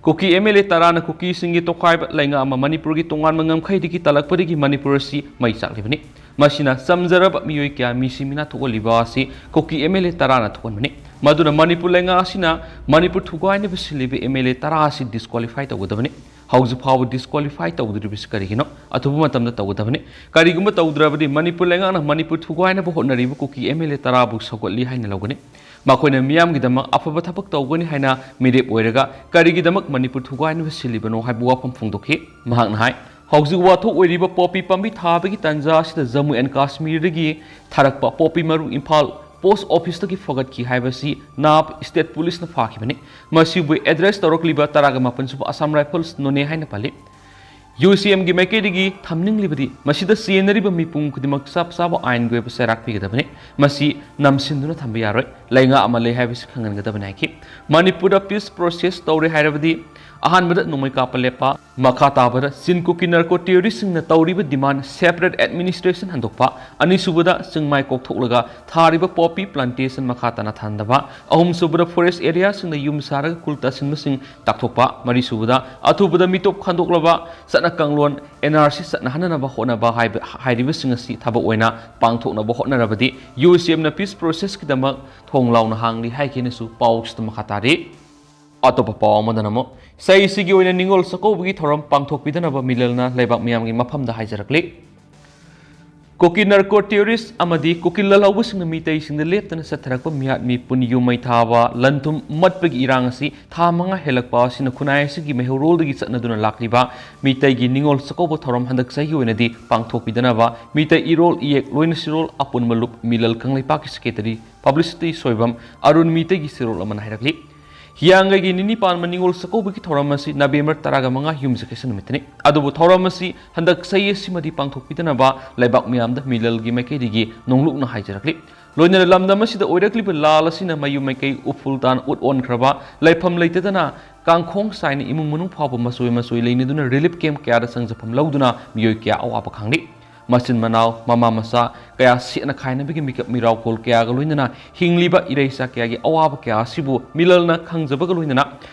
ꯀꯨꯀꯤ ꯑꯦꯝ ꯑꯦꯜ ꯑꯦ ꯇꯔꯥꯅ ꯀꯨꯀꯤꯁꯤꯡꯒꯤ ꯇꯣꯈꯥꯏꯕ ꯂꯩꯉꯥꯛ ꯑꯃ ꯃꯅꯤꯄꯨꯔꯒꯤ ꯇꯣꯉꯥꯟꯕ ꯉꯝꯈꯩꯗꯒꯤ ꯇꯥꯜꯂꯛꯄꯗꯒꯤ ꯃꯅꯤꯄꯨꯔ ꯑꯁꯤ ꯃꯩ ꯆꯥꯛꯂꯤꯕꯅꯤ꯫ ꯃꯁꯤꯅ ꯆꯝꯖꯔꯕ ꯃꯤꯑꯣꯏ ꯀꯌꯥ ꯃꯤꯁꯤ ꯃꯤꯅꯥ ꯊꯣꯛꯍꯜꯂꯤꯕ ꯑꯁꯤ ꯀꯨꯀꯤ ꯑꯦꯝ ꯑꯦꯜ ꯑꯦ ꯇꯔꯥꯅ ꯊꯣꯛꯍꯟꯕꯅꯤ꯫ ꯃꯗꯨꯅ ꯃꯅꯤꯄꯨꯔ ꯂꯩꯉꯥꯛ ꯑꯁꯤꯅ ꯃꯅꯤꯄꯨꯔ ꯊꯨꯒꯥꯏꯅꯕ ꯁꯤꯜꯂꯤꯕ ꯑꯦꯝ ꯑꯦꯜ ꯑꯦ ꯇꯔꯥ ꯑꯁꯤ ꯗꯤꯁꯀ꯭ꯋꯥꯂꯤꯐꯥꯏ ꯇꯧꯒꯗꯕꯅꯤ꯫ ꯍꯧꯖꯤꯛ ꯐꯥꯎꯕ ꯗꯤꯁꯀ꯭ꯋꯥꯂꯤꯐꯥꯏ ꯇꯧꯗ꯭ꯔꯤꯕꯁꯤ ꯀꯔꯤꯒꯤꯅꯣ? ꯑꯊꯨꯕ ꯃꯇꯝꯗ ꯇꯧꯒꯗꯕꯅꯤ꯫ ꯀꯔꯤꯒꯨꯝꯕ ꯇꯧꯗ꯭ꯔꯕꯗꯤ ꯃꯅꯤꯄꯨꯔ ꯂꯩꯉꯥꯛꯅ ꯃꯅꯤꯄꯨꯔ ꯊꯨꯒꯥꯏꯅꯕ ꯍꯣꯠꯅꯔꯤꯕ ꯀꯨꯀꯤ ꯑꯦꯝ ꯑꯦꯜ ꯑꯦ ꯇꯔꯥꯕꯨ ꯁꯧꯒꯠꯂꯤ ꯍꯥꯏꯅ ꯂꯧꯒꯅꯤ꯫ ꯃꯈꯣꯏꯅ ꯃꯤꯌꯥꯝꯒꯤꯗꯃꯛ ꯑꯐꯕ ꯊꯕꯛ ꯇꯧꯒꯅꯤ ꯍꯥꯏꯅ ꯃꯤꯔꯦꯞ ꯑꯣꯏꯔꯒ ꯀꯔꯤꯒꯤꯗꯃꯛ ꯃꯅꯤꯄꯨꯔ ꯊꯨꯒꯥꯏꯅꯕ ꯁꯤꯜꯂꯤꯕꯅꯣ ꯍꯥꯏꯕ ꯋꯥꯐꯝ ꯐꯣꯡꯗꯣꯛꯈꯤ꯫ ꯃꯍꯥꯛꯅ ꯍꯥꯏ, ꯍꯧꯖꯤꯛ ꯋꯥꯊꯣꯛ ꯑꯣꯏꯔꯤꯕ ꯄꯣꯄꯤ ꯄꯥꯝꯕꯤ ꯊꯥꯕꯒꯤ ꯇꯥꯟꯖꯥ ꯑꯁꯤꯗ ꯖꯝꯃꯨ ꯑꯦꯟ ꯀꯥꯁꯃꯤꯔꯗꯒꯤ ꯊꯥꯔꯛꯄ ꯄꯣꯄꯤ ꯃꯔꯨ ꯏꯝꯐꯥꯜ ꯄꯣꯁ ꯑꯣꯐꯤꯁꯇꯒꯤ ꯐꯒꯠꯈꯤ ꯍꯥꯏꯕꯁꯤ ꯅꯥꯞ ꯁ꯭ꯇꯦꯠ ꯄꯨꯂꯤꯁꯅ ꯐꯥꯈꯤꯕꯅꯤ꯫ ꯃꯁꯤꯕꯨ ꯑꯦꯗ꯭ꯔꯦꯁ ꯇꯧꯔꯛꯂꯤꯕ ꯇꯔꯥꯒ ꯃꯥꯄꯟ ꯁꯨꯕ ꯑꯁꯥꯝ ꯔꯥꯏꯐꯜꯁ ꯅꯣꯅꯦ ꯍꯥꯏꯅ ꯄꯜꯂꯤ꯫ ꯌꯨ ꯁꯤ ꯑꯦꯝꯒꯤ ꯃꯥꯏꯀꯩꯗꯒꯤ ꯊꯝꯅꯤꯡꯂꯤꯕꯗꯤ ꯃꯁꯤꯗ ꯆꯦꯟꯅꯔꯤꯕ ꯃꯤꯄꯨꯝ ꯈꯨꯗꯤꯡꯃꯛ ꯆꯞ ꯆꯥꯕ ꯑꯥꯏꯟꯒꯤ ꯑꯣꯏꯕ ꯆꯩꯔꯥꯛ ꯄꯤꯒꯗꯕꯅꯤ꯫ ꯃꯁꯤ ꯅꯝꯁꯤꯟꯗꯨꯅ ꯊꯝꯕ ꯌꯥꯔꯣꯏ꯫ ꯂꯩꯉꯥꯛ ꯑꯃ ꯂꯩ ꯍꯥꯏꯕꯁꯤ ꯈꯪꯍꯟꯒꯗꯕꯅꯤ ꯍꯥꯏꯈꯤ꯫ ꯃꯅꯤꯄꯨꯔꯗ ꯄꯤꯁ ꯄ꯭ꯔꯣꯁꯦꯁ ꯇꯧꯔꯦ ꯍꯥꯏꯔꯕꯗꯤ ꯑꯍꯥꯟꯕꯗ ꯅꯣꯡꯃꯩ ꯀꯥꯞꯄ ꯂꯦꯞꯄ, ꯃꯈꯥ ꯇꯥꯕꯗ ꯆꯤꯟ ꯀꯨꯀꯤ ꯅꯥꯔꯀꯣ ꯇꯦꯔꯣꯔꯤꯁꯁꯤꯡꯅ ꯇꯧꯔꯤꯕ ꯗꯤꯃꯥꯟ ꯁꯦꯄꯔꯦꯠ ꯑꯦꯗꯃꯤꯅꯤꯁꯇ꯭ꯔꯦꯁꯟ ꯍꯟꯗꯣꯛꯄ, ꯑꯅꯤꯁꯨꯕꯗ ꯆꯤꯡꯃꯥꯏ ꯀꯣꯛꯊꯣꯛꯂꯒ ꯊꯥꯔꯤꯕ ꯄꯣꯄꯤ ꯄ꯭ꯂꯥꯟꯇꯦꯁꯟ ꯃꯈꯥ ꯇꯥꯅ ꯊꯥꯟꯗꯕ, ꯑꯍꯨꯝꯁꯨꯕꯗ ꯐꯣꯔꯦꯁ ꯑꯦꯔꯤꯌꯥꯁꯤꯡꯗ ꯌꯨꯝ ꯁꯥꯔꯒ ꯀꯨꯜ ꯇꯥꯁꯤꯟꯕꯁꯤꯡ ꯇꯥꯛꯊꯣꯛꯄ, ꯃꯔꯤꯁꯨꯕꯗ ꯑꯊꯨꯕꯗ ꯃꯤꯇꯣꯞ ꯈꯟꯗꯣꯛꯂꯕ ꯆꯠꯅ ꯀꯥꯡꯂꯣꯟ ꯑꯦꯟ ꯑꯥꯔ ꯁꯤ ꯆꯠꯅꯍꯟꯅꯕ ꯍꯣꯠꯅꯕ ꯍꯥꯏꯕ, ꯍꯥꯏꯔꯤꯕꯁꯤꯡ ꯑꯁꯤ ꯊꯕꯛ ꯑꯣꯏꯅ ꯄꯥꯡꯊꯣꯛꯅꯕ ꯍꯣꯠꯅꯔꯕꯗꯤ ꯌꯨ ꯁꯤ ꯑꯦꯝꯅ ꯄꯤꯁ ꯄ꯭ꯔꯣꯁꯦꯁꯀꯤꯗꯃꯛ ꯊꯣꯡ ꯂꯥꯎꯅ ꯍꯥꯡꯂꯤ ꯍꯥꯏꯈꯤꯅꯁꯨ ꯄꯥꯎꯁꯤꯗ ꯃꯈꯥ ꯇꯥꯔꯤ꯫ ꯑꯇꯣꯞꯄ ꯄꯥꯎ ꯑꯃꯗꯅ ꯑꯃꯨꯛ ꯆꯍꯤꯁꯤꯒꯤ ꯑꯣꯏꯅ ꯅꯤꯉꯣꯜ ꯆꯥꯛꯀꯧꯕꯒꯤ ꯊꯧꯔꯝ ꯄꯥꯡꯊꯣꯛꯄꯤꯗꯅꯕ ꯃꯤꯂꯜꯅ ꯂꯩꯕꯥꯛ ꯃꯤꯌꯥꯝꯒꯤ ꯃꯐꯝꯗ ꯍꯥꯏꯖꯔꯛꯂꯤ꯫ ꯀꯨꯀꯤ ꯅꯥꯔꯀꯣ ꯇꯦꯔꯣꯔꯤꯁ ꯑꯃꯗꯤ ꯀꯨꯀꯤ ꯂꯥꯜꯍꯧꯕꯁꯤꯡꯅ ꯃꯤꯇꯩꯁꯤꯡꯗ ꯂꯦꯞꯇꯅ ꯆꯠꯊꯔꯛꯄ ꯃꯤꯍꯥꯠ ꯃꯤꯄꯨꯟ, ꯌꯨꯝ ꯃꯩ ꯊꯥꯕ, ꯂꯟ ꯊꯨꯝ ꯃꯠꯄꯒꯤ ꯏꯔꯥꯡ ꯑꯁꯤ ꯊꯥ ꯃꯉꯥ ꯍꯦꯜꯂꯛꯄ ꯑꯁꯤꯅ ꯈꯨꯟꯅꯥꯏ ꯑꯁꯤꯒꯤ ꯃꯩꯍꯧꯔꯣꯜꯗꯒꯤ ꯆꯠꯅꯗꯨꯅ ꯂꯥꯛꯂꯤꯕ ꯃꯤꯇꯩꯒꯤ ꯅꯤꯉꯣꯜ ꯆꯥꯛꯀꯧꯕ ꯊꯧꯔꯝ ꯍꯟꯗꯛ ꯆꯍꯤꯒꯤ ꯑꯣꯏꯅꯗꯤ ꯄꯥꯡꯊꯣꯛꯄꯤꯗꯅꯕ ꯃꯤꯇꯩ ꯏꯔꯣꯜ ꯏꯌꯦꯛ ꯂꯣꯏꯅ ꯁꯤꯔꯣꯜ ꯑꯄꯨꯟꯕ ꯂꯨꯞ ꯃꯤꯂꯜ ꯀꯪꯂꯩꯄꯥꯛꯀꯤ ꯁꯦꯀ꯭ꯔꯦꯇꯔꯤ ꯄꯕ꯭ꯂꯤꯁꯤꯇꯤ ꯁꯣꯏꯕꯝ ꯑꯔꯨꯟ ꯃꯤꯇꯩꯒꯤ ꯁꯤꯔꯣꯜ ꯑꯃꯅ ꯍꯥꯏꯔꯛꯂꯤ꯫ ꯍꯤꯌꯥꯡꯒꯩꯒꯤ ꯅꯤꯅꯤ ꯄꯥꯟꯕ ꯅꯤꯉꯣꯜ ꯆꯥꯛꯀꯧꯕꯒꯤ ꯊꯧꯔꯝ ꯑꯁꯤ ꯅꯕꯦꯝꯕꯔ ꯇꯔꯥꯒ ꯃꯉꯥ ꯌꯨꯝꯁꯀꯩꯁ ꯅꯨꯃꯤꯠꯇꯅꯤ꯫ ꯑꯗꯨꯕꯨ ꯊꯧꯔꯝ ꯑꯁꯤ ꯍꯟꯗꯛ ꯆꯍꯤ ꯑꯁꯤꯃꯗꯤ ꯄꯥꯡꯊꯣꯛꯄꯤꯗꯅꯕ ꯂꯩꯕꯥꯛ ꯃꯤꯌꯥꯝꯗ ꯃꯤꯂꯜꯒꯤ ꯃꯥꯏꯀꯩꯗꯒꯤ ꯅꯣꯡꯂꯨꯛꯅ ꯍꯥꯏꯖꯔꯛꯂꯤ꯫ ꯂꯣꯏꯅꯅ ꯂꯝꯗꯝ ꯑꯁꯤꯗ ꯑꯣꯏꯔꯛꯂꯤꯕ ꯂꯥꯜ ꯑꯁꯤꯅ ꯃꯌꯨꯝ ꯃꯥꯏꯀꯩ ꯎꯐꯨꯜ ꯇꯥꯟ ꯎꯠ ꯑꯣꯟꯈ꯭ꯔꯕ, ꯂꯩꯐꯝ ꯂꯩꯇꯗꯅ ꯀꯥꯡꯈꯣꯡ ꯆꯥꯏꯅ ꯏꯃꯨꯡ ꯃꯅꯨꯡ ꯐꯥꯎꯕ ꯃꯆꯣꯏ ꯃꯆꯣꯏ ꯂꯩꯅꯗꯨꯅ ꯔꯤꯂꯤꯐ ꯀꯦꯝꯞ ꯀꯌꯥꯗ ꯆꯪꯖꯐꯝ ꯂꯧꯗꯨꯅ ꯃꯤꯑꯣꯏ ꯀꯌꯥ ꯑꯋꯥꯕ ꯈꯥꯡꯂꯤ꯫ ꯃꯆꯤꯟ ꯃꯅꯥꯎ, ꯃꯃꯥ ꯃꯆꯥ ꯀꯌꯥ ꯁꯦꯠꯅ ꯈꯥꯏꯅꯕꯒꯤ ꯃꯤꯀꯞ ꯃꯤꯔꯥꯎꯈꯣꯜ ꯀꯌꯥꯒ ꯂꯣꯏꯅꯅ ꯍꯤꯡꯂꯤꯕ ꯏꯔꯩꯆꯥ ꯀꯌꯥꯒꯤ ꯑꯋꯥꯕ ꯀꯌꯥ ꯑꯁꯤꯕꯨ ꯃꯤꯂꯜꯅ ꯈꯪꯖꯕꯒ ꯂꯣꯏꯅꯅ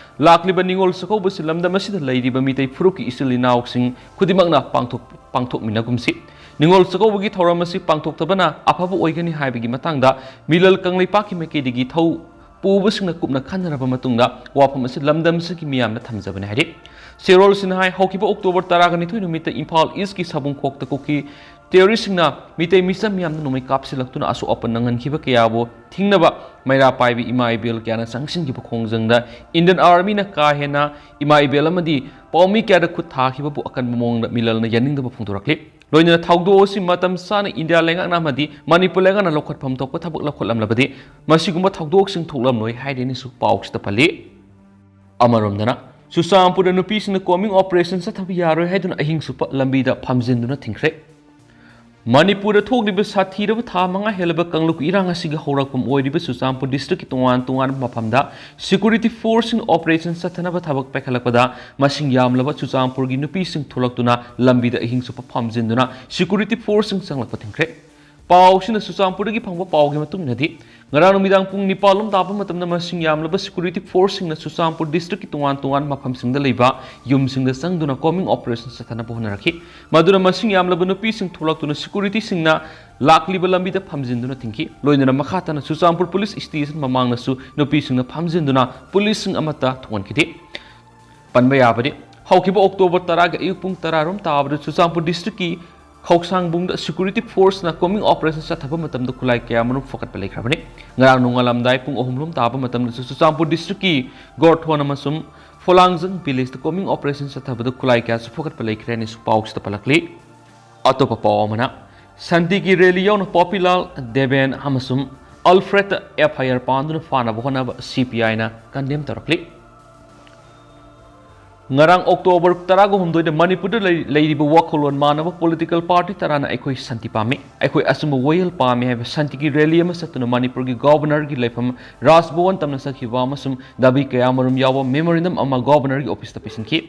ꯂꯥꯛꯂꯤꯕ ꯅꯤꯉꯣꯜ ꯆꯥꯛꯀꯧꯕꯁꯤ ꯂꯝꯗꯝ ꯑꯁꯤꯗ ꯂꯩꯔꯤꯕ ꯃꯤꯇꯩ ꯐꯨꯔꯨꯞꯀꯤ ꯏꯆꯤꯜ ꯏꯅꯥꯎꯁꯤꯡ ꯈꯨꯗꯤꯡꯃꯛꯅ ꯄꯥꯡꯊꯣꯛ-, ꯄꯥꯡꯊꯣꯛꯃꯤꯟꯅꯒꯨꯝꯁꯤ꯫ ꯅꯤꯉꯣꯜ ꯆꯥꯛꯀꯧꯕꯒꯤ ꯊꯧꯔꯝ ꯑꯁꯤ ꯄꯥꯡꯊꯣꯛꯇꯕꯅ ꯑꯐꯕ ꯑꯣꯏꯒꯅꯤ ꯍꯥꯏꯕꯒꯤ ꯃꯇꯥꯡꯗ ꯃꯤꯂꯜ ꯀꯪꯂꯩꯄꯥꯛꯀꯤ ꯃꯥꯏꯀꯩꯗꯒꯤ ꯊꯧ ꯄꯨꯕꯁꯤꯡꯅ ꯀꯨꯞꯅ ꯈꯟꯅꯔꯕ ꯃꯇꯨꯡꯗ ꯋꯥꯐꯝ ꯑꯁꯤ ꯂꯝꯗꯝꯁꯤꯒꯤ ꯃꯤꯌꯥꯝꯅ ꯊꯝꯖꯕꯅꯤ ꯍꯥꯏꯔꯤ꯫ ꯁꯤꯔꯣꯜꯁꯤꯅ ꯍꯥꯏ, ꯍꯧꯈꯤꯕ ꯑꯣꯛꯇꯣꯕꯔ ꯇꯔꯥꯒ ꯅꯤꯊꯣꯏ ꯅꯨꯃꯤꯠꯇ ꯏꯝꯐꯥꯜ ꯏꯁꯀꯤ ꯁꯥꯕꯨꯡꯈꯣꯛꯇ ꯀꯨꯀꯤ ꯇꯦꯔꯣꯔꯤꯁꯁꯤꯡꯅ ꯃꯤꯇꯩ ꯃꯤꯆꯝ ꯃꯤꯌꯥꯝꯗ ꯅꯣꯡꯃꯩ ꯀꯥꯞꯁꯤꯜꯂꯛꯇꯨꯅ ꯑꯁꯣꯛ ꯑꯄꯟ ꯅꯪꯍꯟꯈꯤꯕ ꯀꯌꯥꯕꯨ ꯊꯤꯡꯅꯕ ꯃꯩꯔꯥ ꯄꯥꯏꯕꯤ ꯏꯃꯥ ꯏꯕꯦꯜ ꯀꯌꯥꯅ ꯆꯪꯁꯤꯟꯈꯤꯕ ꯈꯣꯡꯖꯪꯗ ꯏꯟꯗꯤꯌꯟ ꯑꯥꯔꯃꯤꯅ ꯀꯥ ꯍꯦꯟꯅ ꯏꯃꯥ ꯏꯕꯦꯜ ꯑꯃꯗꯤ ꯄꯥꯎꯃꯤ ꯀꯌꯥꯗ ꯈꯨꯠ ꯊꯥꯈꯤꯕꯕꯨ ꯑꯀꯟꯕ ꯃꯑꯣꯡꯗ ꯃꯤꯂꯜꯅ ꯌꯥꯅꯤꯡꯗꯕ ꯐꯣꯡꯗꯣꯔꯛꯂꯤ꯫ ꯂꯣꯏꯅꯅ ꯊꯧꯗꯣꯛ ꯑꯁꯤ ꯃꯇꯝ ꯆꯥꯅ ꯏꯟꯗꯤꯌꯥ ꯂꯩꯉꯥꯛꯅ ꯑꯃꯗꯤ ꯃꯅꯤꯄꯨꯔ ꯂꯩꯉꯥꯛꯅ ꯂꯧꯈꯠꯐꯝ ꯊꯣꯛꯄ ꯊꯕꯛ ꯂꯧꯈꯠꯂꯝꯂꯕꯗꯤ ꯃꯁꯤꯒꯨꯝꯕ ꯊꯧꯗꯣꯛꯁꯤꯡ ꯊꯣꯛꯂꯝꯂꯣꯏ ꯍꯥꯏꯗꯅꯁꯨ ꯄꯥꯎꯁꯤꯗ ꯄꯜꯂꯤ꯫ ꯑꯃꯔꯣꯝꯗꯅ ꯆꯨꯔꯆꯥꯟꯄꯨꯔꯗ ꯅꯨꯄꯤꯁꯤꯡꯅ combing operation ꯆꯠꯊꯕ ꯌꯥꯔꯣꯏ ꯍꯥꯏꯗꯨꯅ ꯑꯍꯤꯡ ꯆꯨꯞꯄ ꯂꯝꯕꯤꯗ ꯐꯝꯖꯤꯟꯗꯨꯅ ꯊꯤꯡꯈ꯭ꯔꯦ꯫ ꯃꯅꯤꯄꯨꯔꯗ ꯊꯣꯛꯂꯤꯕ ꯁꯥꯊꯤꯔꯕ ꯊꯥ ꯃꯉꯥ ꯍꯦꯜꯂꯕ ꯀꯥꯡꯂꯨꯞꯀꯤ ꯏꯔꯥꯡ ꯑꯁꯤꯒꯤ ꯍꯧꯔꯛꯐꯝ ꯑꯣꯏꯔꯤꯕ ꯆꯨꯔꯆꯥꯟꯄꯨꯔ districtꯀꯤ ꯇꯣꯉꯥꯟ ꯇꯣꯉꯥꯟꯕ ꯃꯐꯝꯗ security forceꯁꯤꯡ operation ꯆꯠꯊꯅꯕ ꯊꯕꯛ ꯄꯥꯏꯈꯠꯂꯛꯄꯗ ꯃꯁꯤꯡ ꯌꯥꯝꯂꯕ ꯆꯨꯔꯆꯥꯟꯄꯨꯔꯒꯤ ꯅꯨꯄꯤꯁꯤꯡ ꯊꯣꯛꯂꯛꯇꯨꯅ ꯂꯝꯕꯤꯗ ꯑꯍꯤꯡ ꯆꯨꯞꯄ ꯐꯝꯖꯤꯟꯗꯨꯅ security forceꯁꯤꯡ ꯆꯪꯂꯛꯄ ꯊꯤꯡꯈ꯭ꯔꯦ꯫ ꯄꯥꯎꯁꯤꯅ ꯆꯨꯔꯆꯥꯟꯄꯨꯔꯗꯒꯤ ꯐꯪꯕ ꯄꯥꯎꯒꯤ ꯃꯇꯨꯡ ꯏꯟꯅꯗꯤ, ꯉꯔꯥꯡ ꯅꯨꯃꯤꯗꯥꯡ ꯄꯨꯡ ꯅꯤꯄꯥꯟ ꯂꯣꯝ ꯇꯥꯕ ꯃꯇꯝꯗ ꯃꯁꯤꯡ ꯌꯥꯝꯂꯕ security forceꯁꯤꯡꯅ ꯆꯨꯔꯆꯥꯟꯄꯨꯔ districtꯀꯤ ꯇꯣꯉꯥꯟ ꯇꯣꯉꯥꯟꯕ ꯃꯐꯝꯁꯤꯡꯗ ꯂꯩꯕ ꯌꯨꯝꯁꯤꯡꯗ ꯆꯪꯗꯨꯅ combing operation ꯆꯠꯊꯅꯕ ꯍꯣꯠꯅꯔꯛꯈꯤ꯫ ꯃꯗꯨꯅ ꯃꯁꯤꯡ ꯌꯥꯝꯂꯕ ꯅꯨꯄꯤꯁꯤꯡ ꯊꯣꯛꯂꯛꯇꯨꯅ securityꯁꯤꯡꯅ ꯂꯥꯛꯂꯤꯕ ꯂꯝꯕꯤꯗ ꯐꯝꯖꯤꯟꯗꯨꯅ ꯊꯤꯡꯈꯤ꯫ ꯂꯣꯏꯅꯅ ꯃꯈꯥ ꯇꯥꯅ ꯆꯨꯔꯆꯥꯟꯄꯨꯔ police station ꯃꯃꯥꯡꯗꯁꯨ ꯅꯨꯄꯤꯁꯤꯡꯅ ꯐꯝꯖꯤꯟꯗꯨꯅ policeꯁꯤꯡ ꯑꯃꯠꯇ ꯊꯣꯛꯍꯟꯈꯤꯗꯦ꯫ ꯄꯟꯕ ꯌꯥꯕꯗꯤ, ꯍꯧꯈꯤꯕ October ꯇꯔꯥꯒꯤ ꯑꯌꯨꯛ ꯄꯨꯡ ꯇꯔꯥ ꯔꯣꯝ ꯇꯥꯕꯗ ꯆꯨꯔꯆꯥꯟꯄꯨꯔ districtꯀꯤ ꯈꯧꯁꯥꯡꯕꯨꯡꯗ security forceꯅ combing operation ꯆꯠꯊꯕ ꯃꯇꯝꯗ ꯈꯨꯠꯂꯥꯏ ꯀꯌꯥ ꯃꯔꯨꯝ ꯐꯒꯠꯄ ꯂꯩꯈ꯭ꯔꯕꯅꯤ꯫ ꯉꯔꯥꯡ ꯅꯣꯡꯉꯥꯜꯂꯝꯗꯥꯏ ꯄꯨꯡ ꯑꯍꯨꯝ ꯂꯣꯝ ꯇꯥꯕ ꯃꯇꯝꯗꯁꯨ ꯆꯨꯔꯆꯥꯟꯄꯨꯔ districtꯀꯤ ꯒꯣꯔꯊꯣꯟ ꯑꯃꯁꯨꯡ ꯐꯣꯂꯥꯡꯖꯪ villageꯇ combing operation ꯆꯠꯊꯕꯗ ꯈꯨꯠꯂꯥꯏ ꯀꯌꯥꯁꯨ ꯐꯒꯠꯄ ꯂꯩꯈ꯭ꯔꯦ ꯍꯥꯏꯅꯁꯨ ꯄꯥꯎꯁꯤꯗ ꯄꯜꯂꯛꯂꯤ꯫ ꯑꯇꯣꯞꯄ ꯄꯥꯎ ꯑꯃꯅ, ꯁꯥꯟꯇꯤꯒꯤ rally ꯌꯥꯎꯅ ꯄꯣꯄꯤꯂꯥꯜ, ꯗꯦꯕꯦꯟ ꯑꯃꯁꯨꯡ ꯑꯜꯐ꯭ꯔꯦꯗꯇ FIR ꯄꯥꯟꯗꯨꯅ ꯐꯥꯅꯕ ꯍꯣꯠꯅꯕ CPIꯅ condemn ꯇꯧꯔꯛꯂꯤ꯫ ꯉꯔꯥꯡ October ꯇꯔꯥꯒ ꯍꯨꯝꯗꯣꯏꯗ ꯃꯅꯤꯄꯨꯔꯗ ꯂꯩ-, ꯂꯩꯔꯤꯕ ꯋꯥꯈꯜꯂꯣꯟ ꯃꯥꯟꯅꯕ political party ꯇꯔꯥꯅ ꯑꯩꯈꯣꯏ ꯁꯥꯟꯇꯤ ꯄꯥꯝꯃꯤ, ꯑꯩꯈꯣꯏ ꯑꯆꯨꯝꯕ ꯋꯥꯌꯦꯜ ꯄꯥꯝꯃꯤ ꯍꯥꯏꯕ ꯁꯥꯟꯇꯤꯒꯤ rally ꯑꯃ ꯆꯠꯇꯨꯅ ꯃꯅꯤꯄꯨꯔꯒꯤ Governorꯒꯤ ꯂꯩꯐꯝ ꯔꯥꯖ ꯚꯋꯟ ꯇꯝꯅ ꯆꯠꯈꯤꯕ ꯑꯃꯁꯨꯡ ꯗꯥꯕꯤ ꯀꯌꯥ ꯃꯔꯨꯝ ꯌꯥꯎꯕ memorandum ꯑꯃ Governorꯒꯤ officeꯇ ꯄꯤꯁꯤꯟꯈꯤ꯫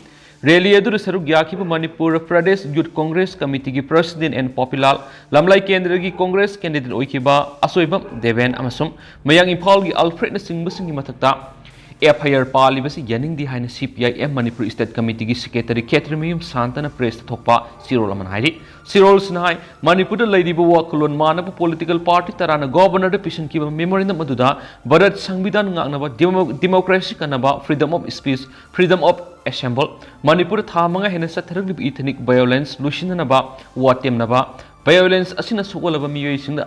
Rally ꯑꯗꯨꯗ ꯁꯔꯨꯛ ꯌꯥꯈꯤꯕ ꯃꯅꯤꯄꯨꯔ Pradesh Youth Congress Committeeꯒꯤ President ꯑꯦꯟ ꯄꯣꯄꯤꯂꯥꯜ, ꯂꯝꯂꯥꯏ ꯀꯦꯟꯗ꯭ꯔꯒꯤ Congress candidate ꯑꯣꯏꯈꯤꯕ ꯑꯁꯣꯏꯕꯝ ꯗꯦꯕꯦꯟ ꯑꯃꯁꯨꯡ ꯃꯌꯥꯡ ꯏꯝꯐꯥꯜꯒꯤ ꯑꯜꯐ꯭ꯔꯦꯗꯅꯆꯤꯡꯕꯁꯤꯡꯒꯤ ꯃꯊꯛꯇ FIR ꯄꯥꯜꯂꯤꯕꯁꯤ ꯌꯥꯅꯤꯡꯗꯦ ꯍꯥꯏꯅ CPIM ꯃꯅꯤꯄꯨꯔ state committeeꯒꯤ secretary ꯈꯦꯇ꯭ꯔꯤꯃꯌꯨꯝ ꯁꯥꯟꯇꯅ pressꯇ ꯊꯣꯛꯄ ꯆꯦꯔꯣꯜ ꯑꯃꯅ ꯍꯥꯏꯔꯤ꯫ ꯆꯦꯔꯣꯜꯁꯤꯅ ꯍꯥꯏ, ꯃꯅꯤꯄꯨꯔꯗ ꯂꯩꯔꯤꯕ ꯋꯥꯈꯜꯂꯣꯟ ꯃꯥꯟꯅꯕ political party ꯇꯔꯥꯅ Governorꯗ ꯄꯤꯁꯤꯟꯈꯤꯕ memorandum ꯑꯗꯨꯗ Bharat ꯁꯪꯕꯤꯙꯥꯟ ꯉꯥꯛꯅꯕ, demo-, democracy ꯀꯟꯅꯕ, freedom of speech, freedom of assembly, ꯃꯅꯤꯄꯨꯔꯗ ꯊꯥ ꯃꯉꯥ ꯍꯦꯟꯅ ꯆꯠꯊꯔꯛꯂꯤꯕ ethnic violence ꯂꯣꯏꯁꯤꯟꯅꯅꯕ ꯋꯥ ꯇꯦꯝꯅꯕ, violence ꯑꯁꯤꯅ ꯁꯣꯛꯍꯜꯂꯕ ꯃꯤꯑꯣꯏꯁꯤꯡꯗ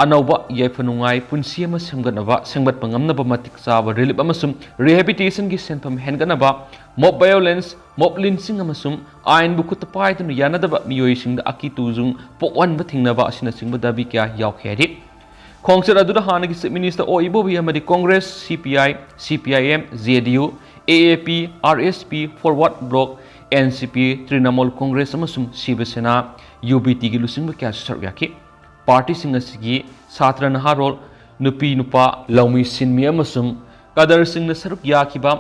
ꯑꯅꯧꯕ ꯌꯥꯏꯐ ꯅꯨꯡꯉꯥꯏ ꯄꯨꯟꯁꯤ ꯑꯃ ꯁꯦꯝꯒꯠꯅꯕ, ꯁꯦꯝꯒꯠꯄ ꯉꯝꯅꯕ ꯃꯇꯤꯛ ꯆꯥꯕ relief ꯑꯃꯁꯨꯡ rehabilitation ꯒꯤ ꯁꯦꯟꯐꯝ ꯍꯦꯟꯒꯠꯅꯕ, mob violence, mob lynching ꯑꯃꯁꯨꯡ ꯑꯥꯏꯟꯕꯨ ꯈꯨꯠꯇ ꯄꯥꯏꯗꯨꯅ ꯌꯥꯅꯗꯕ ꯃꯤꯑꯣꯏꯁꯤꯡꯗ ꯑꯀꯤ ꯇꯨꯖꯨꯡ ꯄꯣꯛꯍꯟꯕ ꯊꯤꯡꯅꯕ ꯑꯁꯤꯅꯆꯤꯡꯕ ꯗꯥꯕꯤ ꯀꯌꯥ ꯌꯥꯎꯈꯤ ꯍꯥꯏꯔꯤ꯫ ꯈꯣꯡꯆꯠ ꯑꯗꯨꯗ ꯍꯥꯟꯅꯒꯤ Chief Minister ꯑꯣ ꯏꯕꯣꯕꯤ ꯑꯃꯗꯤ Congress, C P I, C P I M, J D U, A A P, R S P, Forward Bloc, N C P, Trinamool Congress ꯑꯃꯁꯨꯡ ꯁꯤꯕ ꯁꯦꯅꯥ, U B T ꯒꯤ ꯂꯨꯆꯤꯡꯕ ꯀꯌꯥꯁꯨ ꯁꯔꯨꯛ ꯌꯥꯈꯤ꯫ ꯄꯥꯔꯇꯤꯁꯤꯡ ꯑꯁꯤꯒꯤ ꯁꯥꯇ꯭ꯔ ꯅꯍꯥꯔꯣꯜ, ꯅꯨꯄꯤ ꯅꯨꯄꯥ, ꯂꯧꯃꯤ ꯁꯤꯟꯃꯤ ꯑꯃꯁꯨꯡ ꯀꯗꯔꯁꯤꯡꯅ ꯁꯔꯨꯛ ꯌꯥꯈꯤꯕ